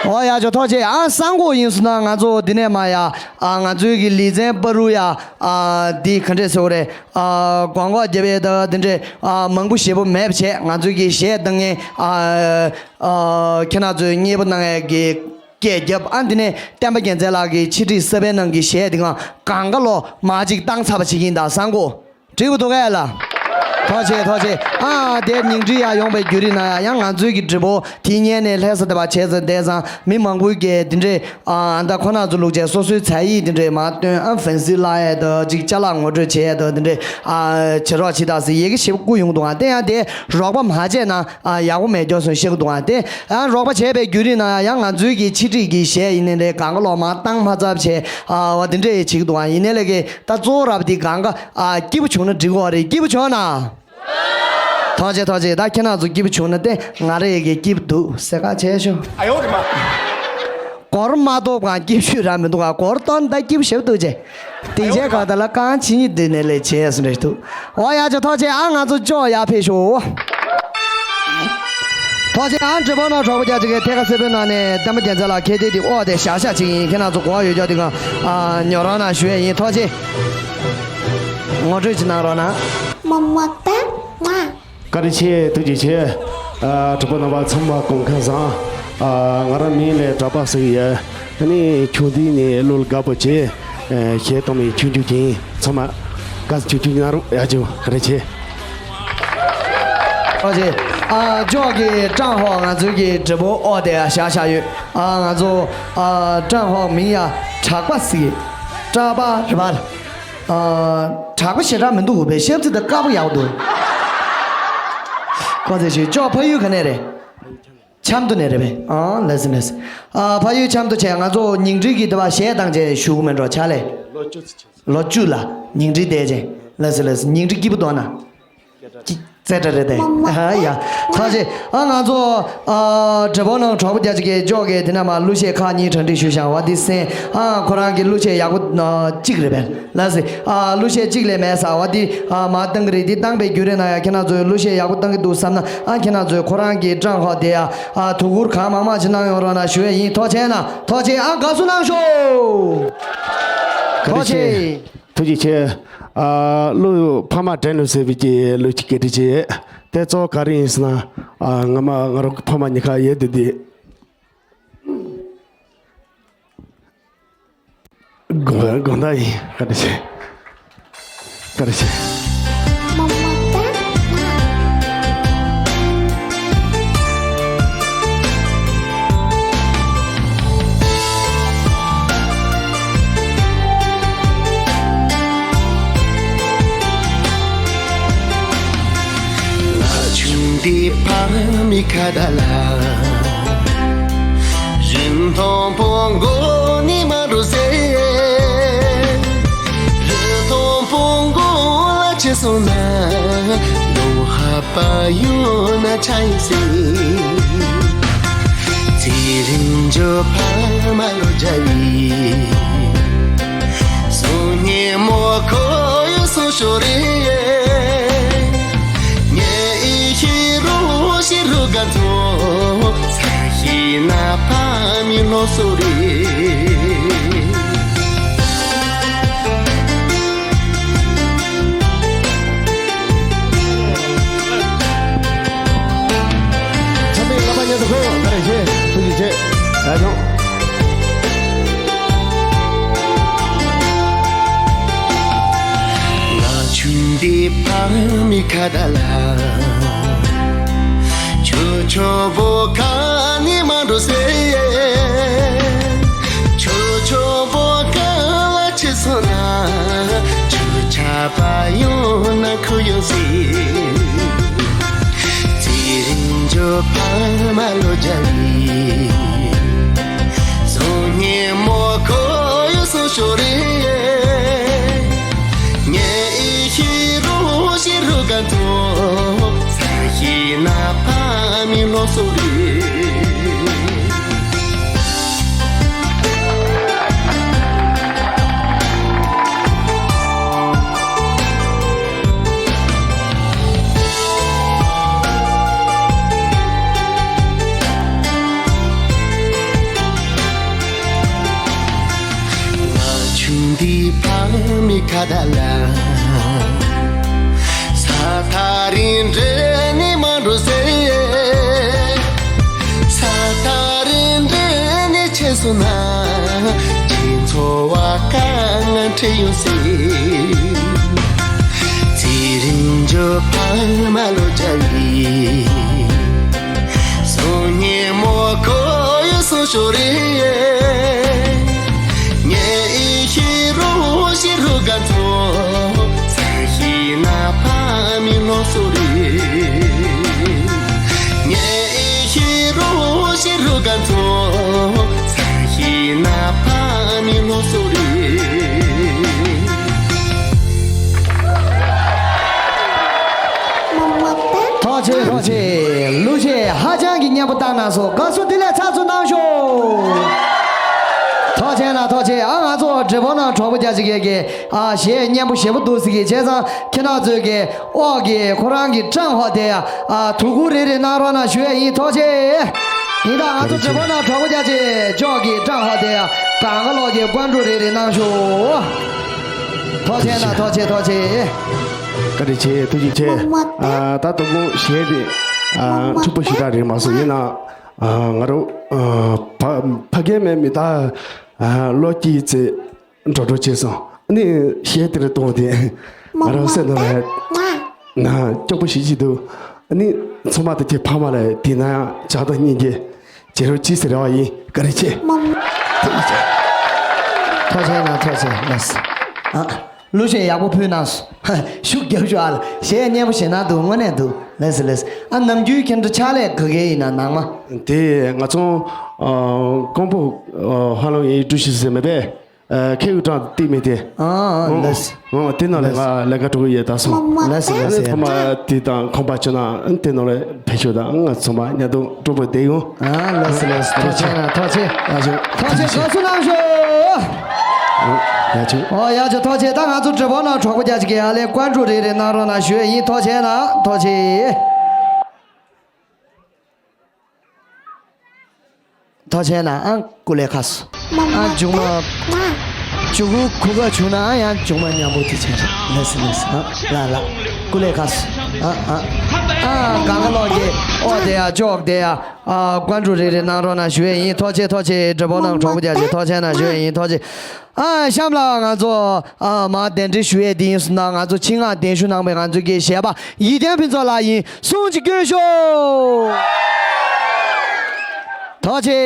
ཨོ་ཡ་ཇོ། ཐུགས་རྗེ་ཆེ། ཨ། སང་དགོང་ཡིན་སོང་ན་ང་ཚོ་འདི་ནས་མར་ཡ། ཨ། ང་ཚོའི་གི་ལི་ཙན་པ་རུ་ཡ། ཨ། འདི་ག་འདྲས་ཟེར་བ་རེད། ཨ། གོང་འོག་རྒྱབ་ཡས་ད་འདི་འདྲས་ཨ་མང་པོ་ཞེ་པོ་མེད་པ་བྱས། ང་ཚོའི་གི་གཞས་བཏང་མཁན་ཨ་ཨ་ཁྱེད་རང་ཚོས་མཉེས་པོ་གནང་ཡས་གི་སྐད་རྒྱབ། ཨ། འདི་ནས་བསྟན་པ་རྒྱལ་མཚན་ལགས་ཀྱི་ཆེད་སྒྲིག་གསར་པའི་ནང་གི་གཞས་འདི་གང་གང་ག་ལོག་མར་ཅིག་བཏང་ཚར་བ་བྱེད་ཀྱི་ཡིན་ད་སང་དགོང་། འགྲིག་གི་འདུག་གས་ལ། ཐུགས་རྗེ་ཆེ། ཐུགས་རྗེ་ཆེ། ཨ། དེ་ཉིང་ཁྲི་ཡ་ཡོང་པའི་བརྒྱུད་རིམ་ནང་ཡ་ཡང་ང་ཚོའི་གི་直播དེ་ཉན་ནས་ལྷ་ས་དེ་བ་བྱས་ཙང་དེ་ཙང་མི་མང་པོའི་གི་དེ་འདྲས་ཨ་ད་ཁོ་ན་ཚོ་ལུག་བྱས་སོ་སོའི་བྱ་ཡིག་དེ་འདྲས་མ་སྟོན། ཨ། ཕན་སི་ལ་ཡ་ད་ཅིག་ཅ་ལག་ངོ་སྤྲོད་བྱས་ཡ་ད་དེ་འདྲས་ཨ་བྱེད་རོགས་བྱེད་ད་ཟེར་ཡི་གེ་ཞིབ་བསྐུར་ཡོང་གི་འདུག་ཨ། དེ་ཡང་དེ་རོགས་པ་མ་བྱས་ན་ཨ་ཡག་པོ་མེད་སྐྱོ་སོང་བཤད་གི་འདུག་ཨ། དེ་ཨ་རོགས་པ་བྱས་པའི་བརྒྱུད་རིམ་ནང་ཡ་ཡང་ང་ཚོའི་གི་ཆེད་སྒྲིག་གི་གཞས་ཡིན་ནའི་རེད། གང་ག་ལོག་མ་བཏང་མ་ཚར་བྱས་ཨ་བ་དེ་འདྲས་བྱེད་གི་འདུག་ཨ། ཡིན་ནའི་ལས་ཀའི་ད་གཙོ་བོ་རབ་དེ་གང་ག་ཨ་སྐྱིད་པོ་བྱུང་ན་འགྲིག་གི་རེད། སྐྱིད་པོ་བྱུང་ན། ཐུགས་རྗེ་ཆེ། ཐུགས་རྗེ་ཆེ། ད་ཁྱེད་རང་ཚོ་སྐྱིད་པོ་བྱུང་ན་ཏེ་ང་རང་གི་སྐྱིད་པོ་འདུག་ཟེར་ག་བྱས་ཤོག་ཨ་ཡོ་རེ་མ། སྒོར་མ་གཏོགས་གང་སྐྱིད་ཤོས་རང་མི་འདུག་ག་སྒོར་གཏོང་ད་སྐྱིད་པོ་ཞེ་པོ་འདུག་ཅེ། དེ་རྗེས་ག་ད་ལ་གང་ཕྱི་ཉིན་འདི་ནས་ལས་བྱས་སུ་རེད་འདུག་ཨོ་ཡ་ཅེ་ཐུགས་རྗེ་ཆེ། ཨ་ང་ཚོ་ཅོག་ཡར་ཕེབས་ཤོག་ཐུགས་རྗེ་ཆེ། ཨ་འབྲི་བོ་ནང་གྲོགས་པོ་རྒྱ་ཅིག་གིས་ཐད་ཀ་སེར་པོའི་ནང་ནས་ལྡན་པ་རྒྱལ་མཚན་ལགས་ཁེ་ཏེ་དེ་ཨོ་དེ་བཞག་བཞག་ཅིག་ཡིན། ཁྱེད་རང་ཚོ་གོ་བ་ཡོད་ཀྱང་དེ་གང་ཨ་ཉོ་རོགས་གནང་ཞུ་ཡས་ཡིན། ཐུགས་རྗེ་ཆེ། ངོ་སྤྲོད་ཅིག་གནང་རོགས་གནང་། མོ་མོ་ཏ་ང་། བཀའ་དྲིན་ཆེ། ཐུགས་རྗེ་ཆེ། ཨ་གྲོགས་པོ་རྣམ་པ་ཚང་མ་སྐུ་ཁམས་བཟང་། ཨ་ང་རང་མིང་ལ་གྲགས་པ་ཟེར་གྱི་ཡོད། ཨ་ནི་ཆུང་དུས་ནས་བློ་ལ་དགའ་པོ་བྱས། ཨ་གཞས་གཏོང་མཁན་ཆུང་ཆུང་ཅིག་ཡིན། ཚང་མ་དགའ་ཚོར་ཆུང་ཆུང་གནང་རོགས། ཡ་ཅིག་བཀའ་དྲིན་ཆེ། ཨོ་ཅེ། ཨ་ཅོག་གི་ཀྲང་ཧོ་ང་ཚོའི་གི་འབྲི་བོ་ཨོ་དེ་བཞག་བཞག་ཡོད། ཨ་ང་ཚོ་ཨ་ཀྲང་ཧོ་མིང་ཡ་གྲགས་པ་ཟེར་གྱི། གྲགས་པ་རེད་པ། ཨ་གྲགས་པ་ཞེ་དྲག་མི་འདུག་བས་ཤབ་ཙི་དང་དཀར་པོ་ཡག་པོ་འདུག་ཁོ་ཚོས་ཞུས། ཅོག་ཕ་ཡུལ་ག་ནས་རེད། ཆབ་མདོ་ནས་རེད་པས། ཨང་ལགས་སོ་ལགས་སོ། ཨ་ཕ་ཡུལ་ཆབ་མདོ་བྱས། ང་ཚོ་ཉིང་ཁྲི་གི་དེ་བ་གཞས་བཏང་བྱས་ཞུ་གི་མེད་འགྲོ་ཆ་ལས། ལོ་བཅུ་ལ་ཉིང་ཁྲི་བསྡད་བྱས། ལགས་སོ་ལགས་སོ། ཉིང་ཁྲི་སྐྱིད་པོ་འདུག་ན། ཙེ་ཏྲ་རེད་དེ། ཨ་ཡ། ཐག་ཆེ། ཨ་ང་ཚོ་ཨ་འབྲི་བོ་ནང་གྲོགས་པོ་རྒྱ་ཅིག་གིས་ཅོག་གི་དེ་ན་མ་གླུ་གཞས་ཁག་གཉིས་གྲ་སྒྲིག་ཞུས་ཤག་བ་དེ་གསན། ཨ་ཁོ་རང་གི་གླུ་གཞས་ཡག་པོ་གཅིག་རེད་པས། ལགས་སེ། ཨ་གླུ་གཞས་གཅིག་ལས་མེད་ས་བ་དེ་ཨ་མ་བཏང་གི་རེད། དེ་བཏང་པའི་རྒྱུ་རེད་ན་ཡ་ཁྱེད་རང་ཚོས་གླུ་གཞས་ཡག་པོ་བཏང་གི་འདུག་བསམ་ན། ཨ་ཁྱེད་རང་ཚོས་ཁོ་རང་གི་ཀྲང་ཧོ་དེ་ཡ་ཨ་དོ་ཁུར་གང་མང་མང་ཅིག་གནང་ཡོང་རོགས་གནང་ཞུ་ཡས་ཡིན། ཐུགས་རྗེ་ཆེ་གནང་། ཐུགས་རྗེ་ཆེ། ཨ་དགའ་བསུ་གནང་ཤོག་ཐུགས་རྗེ་ཆེ། ཐུགས་རྗེ་ཆེ། ཨ་གླུ་ཕ་མ་དྲན་ནོ་ཟེར་བའི་གི་གླུ་གཅིག་གི་འདྲི་བྱེད་དེ་གཙོ་བོ་ག་རེ་ཡིན་ཟེར་ན། ཨ་ང་མ་ང་རང་གི་ཕ་མ་གཉིས་ཀ་ཡོད་དེ་དེ། དགོངས་དགོངས་དག་ཡིན། བཀའ་དྲིན་ཆེ། བཀའ་དྲིན་ཆེ། ང་ཆུང་དུས་ཕ་མའི་ཁ་བརྡ་ལ། རིན་ཐང་པོ་མགོ་ནས་མ་འགྲོ་ཟེར། རིན་ཐང་པོ་མགོ་ལ་ཆེ་སོང་ན། ལོ་ཧ་པ་ཡོད་ན་ཆ་ཡིན་ཟེར། ཚེ་རིང་འཇོ་ཕ་མ་ལོ་བརྒྱ་ཡིན། སོ་ཉེ་མོ་ཁོ་ཡོད་སོ་ཤོ་རེ། ཉེ་ཨི་ཤི་རོ་ཤི་རོ་ག་ཚོ། ས་ཤི་ན་ཕ་མི་ལོ་སོ་རེ། ཆབ་མེད་ཀ་པ་ཉེ་དུ་ཁོ་ག་རེ་བྱེད་ཐུགས་རྗེ་ཆེ། ད་ཡོང་། ང་ཆུང་དུས་ཕ་མའི་ཁ་བརྡ་ལ། ཆོ་ཆོ་བོ་ཁ་ནས་མ་འགྲོ་ཟེར། ཆོ་ཆོ་བོ་ཁ་ལ་ཆེ་སོང་ན། ཆོ་ཆ་པ་ཡོང་ན་ཁུ་ཡོང་ཟེར། ཚེ་རིང་འཇོ་ཕ་མ་ལོ་བརྒྱ་ཡིན། སོ་ཉེ་མོ་ཁོ་ཡོད་སོ་ཤོ་རེ། ཉེ་ཨི་ཤི་རོ་ཤི་རོ་ག་ཚོ། ས་ཤི་ན་ཕ་མི་ལོ་སོ་རེ། ང་ཆུང་དུས་ཕ་མའི་ཁ་བརྡ་ལ། ས་ཐག་རིང་འདྲེ་ནས་མ་འགྲོ་ཟེར། ས་ཐག་རིང་འདྲེ་ནས་ཆེ་སོང་ན། ཁྱེད་ཚོ་བ་དཀའ་ངལ་འཕྲད་ཡོང་ཟེར། ཚེ་རིང་འཇོ་ཕ་མ་ལོ་བརྒྱ་ཡིན། སོ་ཉེ་མོ་ཁོ་ཡོད་སོ་ཤོ་རེ། ཉེ་ཨི་ཤི་རོ་ཤི་རོ་ག་ཚོ། ས་ཤི་ན་ཕ་མི་ལོ་སོ་རེ། ཉེ་ཨི་ཤི་རོ་ཤི་རོ་ག་ཚོ། ས་ཤི་ན་ཕ་མི་ལོ་སོ་རེ། ཐུགས་ གནང་སོང་། དགའ་བསུ་བདེ་ལེགས་ཚགས་ཚུད་གནང་ཤོག། ཐུགས་རྗེ་གནང་། ཐུགས་རྗེ། ཨ་ང་ཚོ་འབྲས་སྤུངས་ནང་གྲོགས་པོ་རྒྱ་ཆེ་གེ་གེ་ཨ་གཞས་སྙན་པོ་ཞེ་པོ་འདུག་ཟེར་གི། བྱས་ཙང་ཁྱེད་རང་ཚོས་གི་ཨོ་གི་ཁོ་རང་གི་ཀྲང་ཧོ་དེ་ཡ་ཨ་ཐུགས་ཁུར་རེ་རེ་གནང་རོགས་གནང་ཞུ་ཡ་ཡིན། ཐུགས་རྗེ། ཡིན་ད་ང་ཚོ་འབྲས་སྤུངས་ནང་གྲོགས་པོ་རྒྱ་ཆེ་ཅོག་གི་ཀྲང་ཧོ་དེ་ཡ་གང་ག་ལོག་གི་ཀོན་ཀྲུ་རེ་རེ་གནང་ཤོག། ཐུགས་རྗེ་གནང་། ཐུགས་རྗེ། ཐུགས་རྗེ། བཀའ་དྲིན་ཆེ། ཐུགས་རྗེ་ཆེ། ཨ་ད་དུང་གཞས་དེ་ཨ་འཁྲུག་པོ་ཞེ་དྲག་རེད་མ་སོང་། ཡིན་ན། ཨ་ང་རང་ཨ་ཕ་ཕ་རྒན་མེད་མི་ད་ཨ་ལོ་གཅིག་ཙམ་འགྲོ་འགྲོ་བྱས་སོང་། ཨ་ནི་གཞས་དེ་རེ་གཏོང་དེ་ང་རང་སེམས་ནང་ལ་ན་སྐྱོ་པོ་ཞིག་ཅིག་འདུག། ཨ་ནི་ཚང་མ་དེ་ཁྱེད་ཕ་མ་ལ་དེ་ན་ཡང་ཇག་དང་སྙིང་རྗེ་བྱེད་རོགས་གྱིས་ཟེར་བ་ཡིན། བཀའ་དྲིན་ཆེ། ཐུགས་རྗེ་གནང་། ཐུགས་རྗེ་གནང་། ཨ། གླུ་གཞས་ཡག་པོ་ཕུལ་གནང་སོང་། ཤུགས་རྒྱབ་ཤོག་ཨ་ལ། གཞས་སྙན་པོ་གཞས་ནང་འདུག། དངོས་གནས་འདུག། ལགས་སོ་ལགས་སོ། ཨ་ནམ་རྒྱུན་ཁྱེད་ཚོ་ཕྱག་ལས་ག་གེ་ཡིན་ན་ནང་མ། དེ་ང་ཚོ་ཨ་ཀོང་པོ་ཨ་ཧ་ལམ་ཡིན་ཀྲུའུ་ཞི་ཟེར་མེད་པས། ཨ་ཁེ་ཡུ་ཀྲང་ཏི་མེ་དེ། ཨ་ཨ་ལགས་སོ། ཨ་དེ་ནང་ལས་ང་ལས་ཀ་གྲུ་གུ་ཡེ་ད་སོང་། ལགས་སོ་ལགས་སོ། ཨ་ནི་ཚང་མ་དེ་དང་ཁོང་པ་ཆུ་ན་དེ་ནང་ལས་ཕེབས་ཤོག་དང་ང་ཚང་མ་མཉམ་དུ་གྲོགས་པོ་བསྡད་ཡོང་། ཨ་ལགས་སོ་ལགས་སོ། ཐུགས་རྗེ་གནང་། ཐུགས་རྗེ། ཡ་ཆོག། ཐུགས་རྗེ། དགའ་བསུ་གནང་ཤོག། ཡ་ཆོག། ཨོ་ཡ་ཆོག། ཐུགས་རྗེ། ད་ང་ཚོ་འབྲས་སྤུངས་ནང་གྲོགས་པོ་རྒྱ་ཆེ་གེ་ཨ་ལས་ཀོན་ཀྲུ་རེ་རེ་གནང་རོགས་གནང་ཞུ་ཡ་ཡིན། ཐུགས་རྗེ་གནང་། ཐུགས་རྗེ། ཐུགས་རྗེ་གནང་། ཨང་། སྐུ་ལས་ཁ་སོ། ཨ་མཇུག་མ་ཅུ་གུ་གུ་ག་བྱུང་ན་ཨ་ཡང་མཇུག་མ་མཉམ་པོ་དེ་བྱས། ལགས་སོ་ལགས་སོ། ཨ་ལ་ལ་སྐུ་ལས་ཁ་སོ། ཨ་ཨ་ཨ་གང་ག་ལོག་གི་ཨོ་དེ་ཡ་ཅོག་དེ་ཡ་ཨ་ཀོན་ཀྲུ་རེ་རེ་གནང་རོགས་གནང་ཞུ་ཡས་ཡིན། ཐུགས་རྗེ་ཐུགས་རྗེ། འབྲས་སྤུངས་ནང་གྲོགས་པོ་རྒྱ་ཆེ་ཐུགས་རྗེ་གནང་ཞུ་ཡས་ཡིན། ཐུགས་རྗེ། ཨ་གཤམ་ལ་ང་ཚོ་ཨ་མ་གདན་འདྲེན་ཞུ་ཡས་དེ་ཡིན་སོང་ན་ང་ཚོ་ཆེད་མངགས་གདན་ཞུ་གནང་པའི་ང་ཚོ་གི་གཞས་པ་ཡིད་བརྟན་ཕུན་ཚོགས་ལགས་ཡིན། གསུང་གཅིག་སྐྱོན་ཤོག། ཐུགས་རྗེ།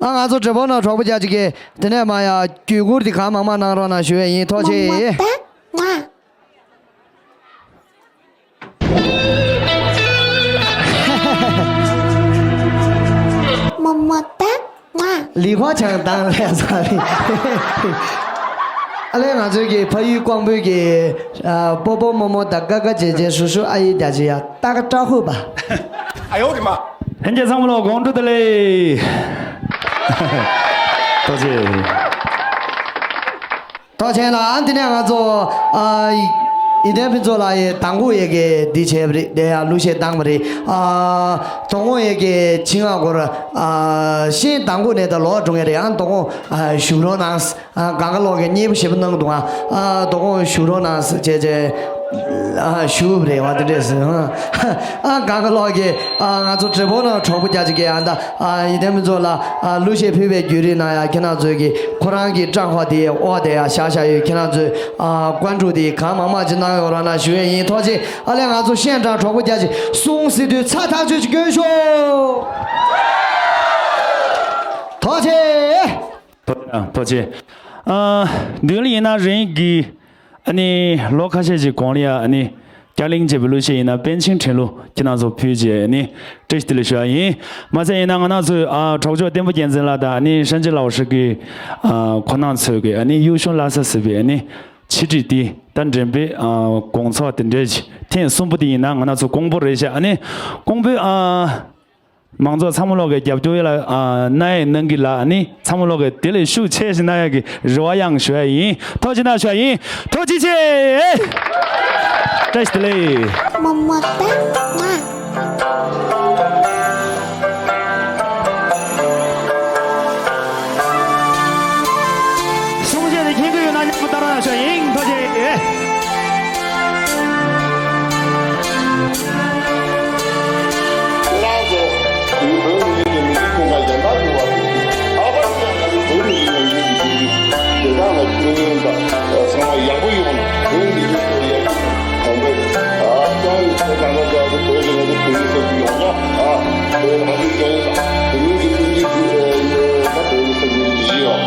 ཨ་ང་ཚོ་འབྲས་སྤུངས་ནང་གྲོགས་པོ་རྒྱ་ཆེ་གིས་དེ་ནས་མ་ཡ་བརྒྱུད་བསྐུར་དེ་གང་མང་མང་གནང་རོགས་གནང་ཞུ་ཡས་ཡིན། ཐུགས་རྗེ། ལི་ཁོ་ཆང་དང་ལས་ས་ལི། ཨ་ལས་ང་ཚོའི་གི་ཕ་ཡུལ་ཀོང་པོའི་གི་ཨ་པོ་པོ་མོ་མོ་དང་ཀ་ཀ་ཇེ་ཇེ་ཧྲུ་ཧྲུ་ཨ་ཡེ་རྒྱ་ཇེ་ཡ་ཏ་ཀ་ཏྲ་ཧུ་པ། ཨ་ཡོ་རི་མ། ལྷན་རྒྱས་ཚང་མ་ལ་དགོང་དྲོ་བདེ་ལེགས། ཐུགས་རྗེ། ཐུགས་རྗེ་གནང་། ཨ་འདི་ནས་ང་ཚོ་ཨ་ཡིད་བརྟན་ཕུན་ཚོགས་ལགས་ཡི་དང་པོ་ཡི་གེ་འདི་བྱས་པ་རེད། དེ་ཡང་གླུ་གཞས་བཏང་བ་རེད། ཨ་དོ་དགོང་ཡི་གེ་ཆེད་མངགས་སྐོར་ཨ་ཤིང་དང་པོ་ནས་ད་ལོག་འགྲོ་ངེས་རེད། ཨ་དོ་དགོང་ཨ་བཞུགས་རོགས་གནང་། ཨ་གང་ག་ལོག་གི་མཉེས་པོ་ཞེ་པོ་གནང་འདུག། ཨ་ཨ་དོ་དགོང་བཞུགས་རོགས་གནང་ཟེར་བྱས་བྱས་ཨ་ཞུ་བ་རེད་བ། དེ་འདྲས་ཟེར། ཨ་གང་ག་ལོག་གི་ཨ་ང་ཚོ་འབྲས་སྤུངས་ནང་གྲོགས་པོ་རྒྱ་ཆེ་གི་ཨ་ད་ཨ་ཡིད་བརྟན་ཕུན་ཚོགས་ལགས་ཨ་གླུ་གཞས་ཕུལ་བའི་བརྒྱུད་རིམ་ནང་ཡ་ཁྱེད་རང་ཚོས་ཀྱི་ཁོ་རང་གི་ཀྲང་ཧོ་དེ་ཨོ་དེ་ཡ་བཞག་བཞག་ཡོད། ཁྱེད་རང་ཚོས་ཨ་ཀོན་ཀྲུ་དེ་གང་མང་མང་ཅིག་གནང་ཡོད་རོགས་གནང་ཞུ་ཡས་ཡིན། ཐུགས་རྗེ། ཨ་ལས་ང་ཚོ་ཤན་ཀྲང་གྲོགས་པོ་རྒྱ་ཆེ་གསུང་སྲིད་དུས་ཚ་ཐག་ཆོད་ཅིག་སྐྱོན་ཤོག། ཐུགས་རྗེ། ཐུགས་རྗེ། ཨ་མདུན་ལ་ཡིན་ན་རིང་གི་ཨ་ནི་ལོ་ཁ་ཤས་ཀྱི་གོང་ལ་ཡ་ཨ་ནི་རྒྱ་གླིང་བྱེད་པའི་གླུ་གཞས་ཡིན་ན་པཎ་ཆེན་འཕྲིན་ལུགས་ཁྱེད་རང་ཚོ་ཕུལ་རྗེས་ཨ་ནི་བཀྲ་ཤིས་བདེ་ལེགས་ཞུ་བ་ཡིན། མ་ཚད་ཡིན་ན་ང་རང་ཚོའི་ཨ་གྲོགས་མཆོག་བསྟན་པ་རྒྱལ་མཚན་ལགས་དང་ཨ་ནི་ཧྲན་ཅི་ལའོ་ཧྲི་གི་ཨ་ཁོ་རང་ཚོས་ཀྱི་ཨ་ནི་གཡུ་ཞུང་ལྷ་ས་ཟེར་བའི་ཨ་ནི་ཆེད་སྒྲིག་དེ་ད་འགྲེམས་སྤེལ་ཨ་དགོང་ཚོགས་དེ་འདྲའི་ཐེངས་གསུམ་པོ་དེ་ཡིན་ན་ང་རང་ཚོ་ཀོང་པོ་རེད་ཤག། ཨ་ནི་ཀོང་པོའི་ཨ། མང་ཚོགས་ཚང་མ་ལོག་གི་རྒྱབ་སྐྱོར་ཡོད་ལ་ཨ་གནང་ཡས་གནང་གི་ལ། ཨ་ནི་ཚང་མ་ལོག་གི་དེ་ལས་ཤུགས་ཆེ་ཞིག་གནང་ཡས་ཀྱི་རེ་བ་ཡང་ཞུ་ཡ་ཡིན། ཐུགས་རྗེ་གནང་ཞུ་ཡ་ཡིན། ཐུགས་རྗེ་ཆེ། བཀྲ་ཤིས་བདེ་ལེགས། གསུང་བཤད་དེ་མཁྱེན་གྱི་ཡོད་ན་མཉམ་དུ་བཏང་རོགས་ཞུ་ཡ་ཡིན། ཐུགས་རྗེ་ཆེ། ཁྱེད་རང་ཚོ་ངའི་བོད་མི་རིགས་ཀྱི་མི་རིགས་ཀུན་དགའ་གཞན་དག་འགྱུར་བ་དེ་ཨ་ཕ་ཡིན་ན་ང་ཚོ་བོད་མི་རིགས་ལ་ཡོད་ཀྱི་བོད་རིགས་དེ་དག་ལ་ཁྱོད་ཡོན་དང་ཚང་མ་ཡག་པོ་ཡོང་ན་བོད་མི་རིགས་ཚོ་ཡག་པོ་གོང་འཕེལ་ཨ་ཅང་ཡོད་ཚོ་གང་ག་ག་ཚོ་བོད་ཀྱི་ང་ཚོ་བོད་རིགས་ཚོ་ཡོང་ན་ཨ་བོད་རང་ཚུགས་ཅང་ཡོད་ད་བོད་མི་གི་ཀུན་གྱི་ཡོད་ན་བོད་རིགས་ཚོ་ཡོད་ཀྱི་ཡོད་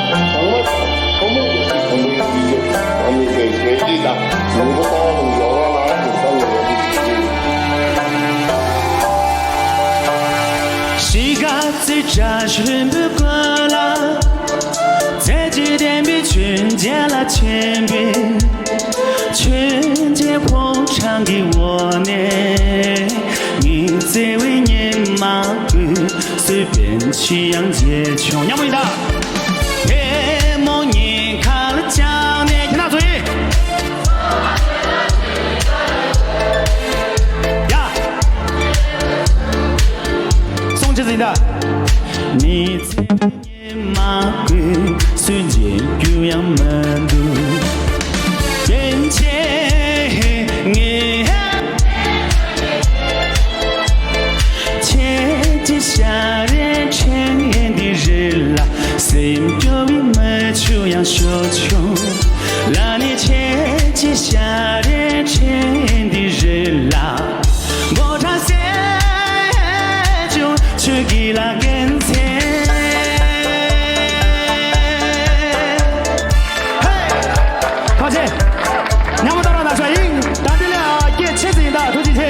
ཚང་མ་ཚང་མ་ཡོད་ཀྱི་གོང་འཕེལ་ཡོང་གི་ཡོད། ཨ་ནི་དེ་རྒྱལ་སྤྱི་དང་ནང་པ་ལྟ་བ་དང་འགྲོ་བ་ལ་དེ་ཚང་མ་ཡོད་ཀྱི་ཡོད། པཎ་ཆེན་མཇལ་བྱུང་། མཉམ་པོ་ཡིན་ད། ཐལ་མོ་སྙིང་ཁར་བཅངས་ནས། ཁྱེད་རང་ཚོ་ཡིན། ཡ། སོང་ཅི་ཟིན་ད། ནི་ཚེ་ཉི་མ་ཀུན་སུ་མཇལ་རྒྱུ་ཡང་མི་འདུག། པཎ་ཆེན་ངས། ཁྱེད་ཀྱི་ཞལ་རས་ཕྲེང་འདི་རི་ལ། སེམས་སྐྱོ་བའི་མིག་ཆུ་ཡང་ཤོར་བྱུང་། ལ་ནི་ཁྱེད་ཀྱི་ཞལ་རས་ཕྲེང་འདི་རི་ལ། འབོད་སྒྲ་སེར་བྱུང་ཆུ་སྐྱེས་ལ་དགེ་མཚན། ཧེ། ཐུགས་རྗེ་ཆེ། མཉམ་པོ་བཏང་རོགས་གནང་ཞུ་ཡིན། ད་དེ་ལས་ཨ་སྐད་ཆེ་ཙམ་ཡིན་ད། ཐུགས་རྗེ་ཆེ།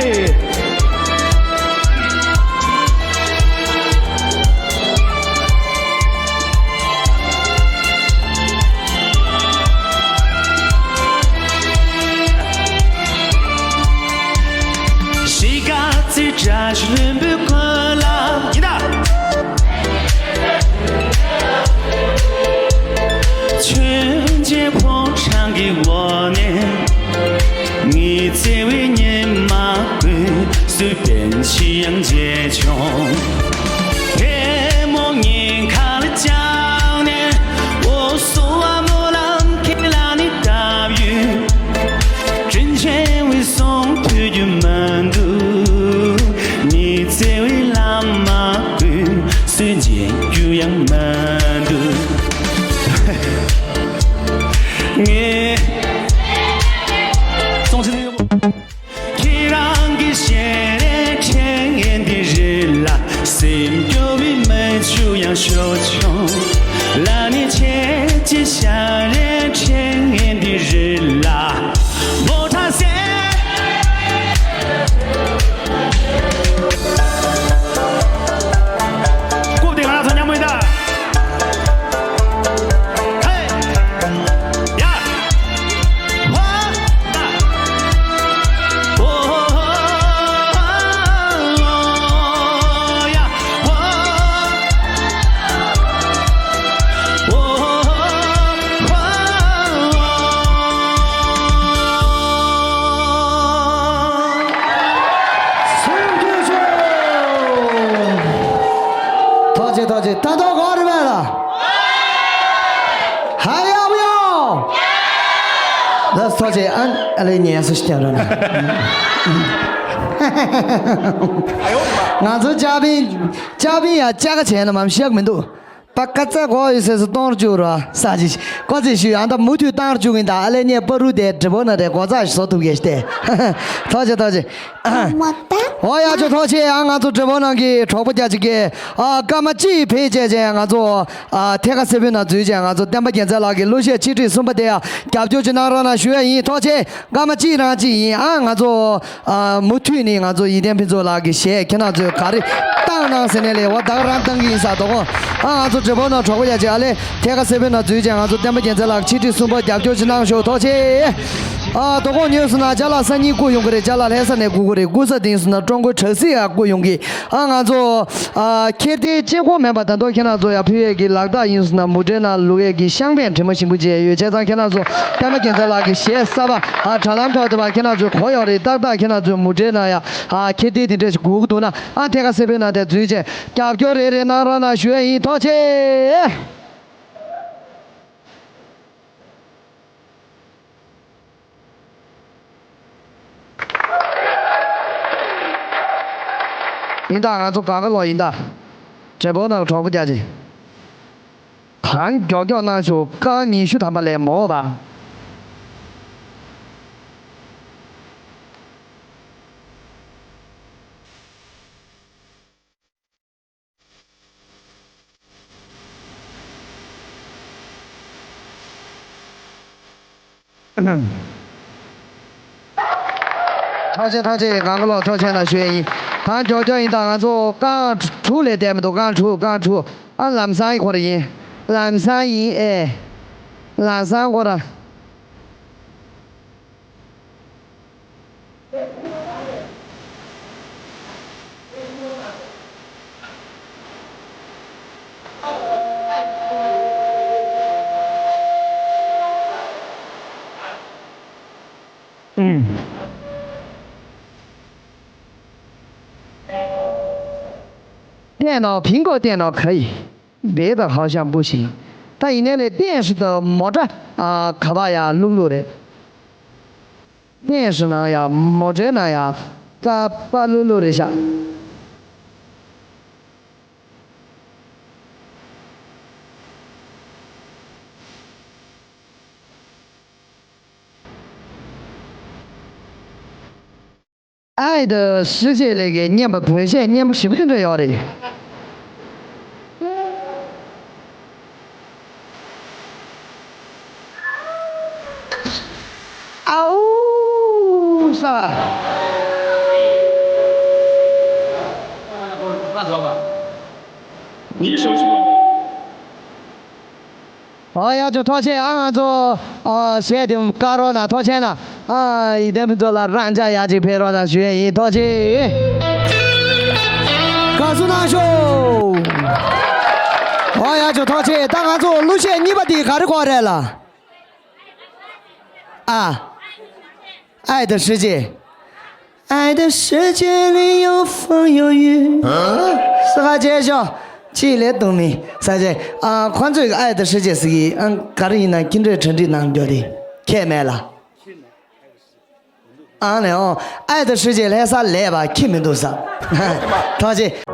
གཞིས་ཀ་རྩེ་བཀྲ་ཤིས་ལྷུན་པོའི་ཀུན་ལ། ཡིན་ད། མཆོད་མཇལ་ཕོ་བྲང་གི་འོག་ནས། ངའི་བརྩེ་བའི་ཉི་མ་ཀུན་སུ་པཎ་ཆེན་ཡང་མཇལ་བྱུང་། ཐལ་མོ་སྙིང་ཁར་བཅངས་ནས། འོ་སོ་བ་སྨོན་ལམ་ཁྱེད་ལ་ནི་བཏབ་ཡོད། དྲིན་ཆེན་བའི་གསུང་ཐོས་རྒྱུ་མི་འདུག། ངའི་བརྩེ་བའི་བླ་མ་ཀུན་སུ་མཇལ་རྒྱུ་ཡང་མི་འདུག། ངས། སོང་ཅི་ནས། ཁྱེད་རང་གི་ཞལ་རས་ཕྲེང་འདི་རི་ལ། སེམས་སྐྱོ་བའི་མིག་ཆུ་ཡང་ཤོར་བྱུང་། ལ་ནི་ཁྱེད་ཀྱི་ཞལ་རས་ཕྲེང་འདི་རི་ལ། འབོད་སྒྲ་སེར། རྐུབ་སྟེ་ང་རང་ཚོ་མཉམ་པོ་ཡིན་ད། ཧེ། ཡ། ཧོ། ད། ཧོ། ཡ། ཧོ། ཧོ། ཐུགས་རྗེ་ཆེ། ཐུགས་རྗེ་ཆེ། ད་དུང་གང་རེད་པས་ལ། ཧ་ཡག་པོ་ཡོང་། ལགས་སོ། ཐུགས་རྗེ་ཆེ། ཨ་ཨ་ལེ་ཉན་སུ་ཞིག་ཀྱང་རོ་ན། ང་ཚོ་ཅ་པིན་ཅ་པིན་ཡ་ཅ་ག་བྱས་ན་མམ་ཤེས་མི་འདུག། པ་ཀ་ཙ་གོ་ཡོད་སེ་སུ་གཏོང་རྒྱུ་ར་ས་ཅི་ཀོ་ཙི་ཞུ་ཡང་ད་མུ་མཐུད་བཏང་རྒྱུ་གིན་ད། ཨ་ལེ་ཉེ་པ་རུ་དེ་འབྲི་བོ་ན་རེ་གོ་ཙ་ཞིག་བཟོ་ཐུབ་གེ་ཤྟེ། ཐུགས་རྗེ་ཆེ། ཐུགས་རྗེ་ཆེ། འོ་ཡ་ཅོ་ཐུགས་རྗེ་ཆེ། ཡང་ང་ཚོ་འབྲི་བོ་ནང་གི་གྲོགས་པོ་རྒྱ་ཆེ་གེ་ཨ་སྐར་མ་གཅིག་ཕེབས་བྱས་བྱས་ང་ཚོ་ཨ་ཐད་ཀ་སེར་པོའི་ནང་འཛུལ་བྱས་ང་ཚོ་བསྟན་པ་རྒྱལ་མཚན་ལགས་ཀྱི་གླུ་གཞས་ཆེད་སྒྲིག་གསུམ་པ་དེ་ཡང་རྒྱབ་སྐྱོར་ཅིག་གནང་རོགས་གནང་ཞུ་ཡ་ཡིན། ཐུགས་རྗེ་ཆེ། སྐར་མ་གཅིག་རང་གཅིག་ཡིན། ཨ་ང་ཚོ་ཨ་མུ་མཐུད་ནས་ང་ཚོ་ཡིད་བརྟན་ཕུན་ཚོགས་ལགས་ཀྱི་གཞས་ཁྱེད་རང་ཚོས་ག་རེ་བཏང་གནང་ཟེར་ནས་ལས་འོ་ད་ག་རང་བཏང་གི་ཡིན་ས་དོ་གོ། ཨ་ང་ཚོ་འབྲི་བོ་ནང་གྲོགས་པོ་ཡ་ཅིག་ཨ་ལེ་ཐད་ཀ་སེར་པོའི་ནང་འཛུལ་བྱས་ང་ཚོ་བསྟན་པ་རྒྱལ་མཚན་ལགས་ཆིག་ཁྲི་གསུམ་པ་རྒྱབ་སྐྱོར་ཅིག་གནང་ཤོག། ཐུགས་རྗེ་ཆེ། ཨ་དོ་གོ་ཉོས་སོང་ན་ཅ་ལག་སང་ཉིན་བསྐུར་ཡོང་གི་རེད། ཅ་ལག་ལྷ་ས་ནས་བསྐུར་གི་རེད། བསྐུར་ས་དེ་ཡིན་སོང་ན་ཀྲུང་གོའི་བྲག་སྲིད་ཡ་བསྐུར་ཡོང་གི། ཨ་ང་ཚོ་ཨ་ཁྱེར་དེ་གཅིག་པོ་མིན་པ་ད་དུང་ཁྱེད་རང་ཚོ་ཡ་ཕུལ་ཡས་ཀྱི་ལག་རྟགས་ཡིན་སོང་ན་མུ་འབྲེལ་ནང་བླུག་ཡས་ཀྱི་ཤང་པའི་དྲི་མ་ཞིམ་པོ་བཅས་ཡོད། བྱས་ཙང་ཁྱེད་རང་ཚོ་བསྟན་པ་རྒྱལ་མཚན་ལགས་ཀྱི་གཞས་གསར་པ་ཨ་དྲ་ལམ་ཐོག་དེ་བ་ཁྱེད་རང་ཚོས་གོ་ཡོད་རེད། ཏག་ཏག་ཁྱེད་རང་ཚོའི་མུ་འབྲེལ་ནང་ཡ་ཨ་ཁྱེར་དེ་དེ་འདྲས་ཞིག་དགོས་ཀྱི་འདུག་ན་ཨ་ཐད་ཀ་སེར་པོའི་ནང་དེ་འཛུལ་བྱས་རྒྱབ་སྐྱོར་རེ་རེ་གནང་རོགས་གནང་ཞུ་ཡས་ཡིན། ཐུགས་རྗེ་ཆེ། ཡིན་ད་ང་ཚོ་གང་ག་ལོག་ཡིན་ད། འབྲས་སྤུངས་ནང་གྲོགས་པོ་རྒྱ་ཆེ། གང་མགྱོགས་མགྱོགས་གནང་ཤོག། རྐང་ཉི་ཤུ་ཐམ་པ་ལས་མ་འོངས་པ། ཐང་ཆེན་ཐང་ཆེན་གང་ག་ལོག་ཐང་ཆེན་ལ་ཞུ་ཡས་ཡིན། གང་མགྱོགས་མགྱོགས་ཡིན་ད། ང་ཚོ་རྐང་དྲུག་ལས་བསྡད་མི་འདུག། རྐང་དྲུག་རྐང་དྲུག། ཨ་ལམ་སང་ཡིན་ཁོ་ར་ཡིན། ལམ་སང་ཡིན་ཨེ། ལམ་སང་ཁོ་ར། 电脑，苹果电脑可以，别的好像不行。但以前的电视的motor啊，卡巴呀，碌碌的。电视呢呀，motor呢呀，嘎巴碌碌的下。 爱的世界里给念吧，不会念不行的哟。 ཨའུ་ས། ཨོ་ཡ་ཅོ་ཐུགས་རྗེ་ཆེ། ཨ་ང་ཚོ་ཨ་གཞས་དེ་བཀག་རོགས་གནང་། ཐུགས་རྗེ་ཆེ་གནང་། ཨ་ཡི་དམ་ཕུན་ཚོགས་ལ་རང་ཅག་ཡ་གཅིག་ཕེབས་རོགས་གནང་ཞུ་ཡས་ཡིན། ཐུགས་རྗེ་ཆེ། དགའ་བསུ་གནང་ཤོག་ཨོ་ཡ་ཅོ་ཐུགས་རྗེ་ཆེ། ད་ང་ཚོ་གླུ་གཞས་གཉིས་པ་དེ་ག་རེ་གོ་རེད་ལ། ཨ། 爱的世界。爱的世界里有风有雨。ས་ག་ཅེ་ཤོ། ཅི་ལས་དུང་མི་ས་ཅེ། ཨ་ཁོ་ཚོས་ཀྱི་爱的世界ཟེར་གི་ཨ་ག་རེ་ཡིན་ན་ཁྱི་འདྲས་གྲ་སྒྲིག་གནང་རྒྱུ་རེད། ཁྱད་མེད་ལ། ཨ་ནེ་ཨོ། 爱的世界ལྷ་ས་ལས་པ་ཁྱི་མི་འདུག་ས། ཐུགས་རྗེ་ཆེ།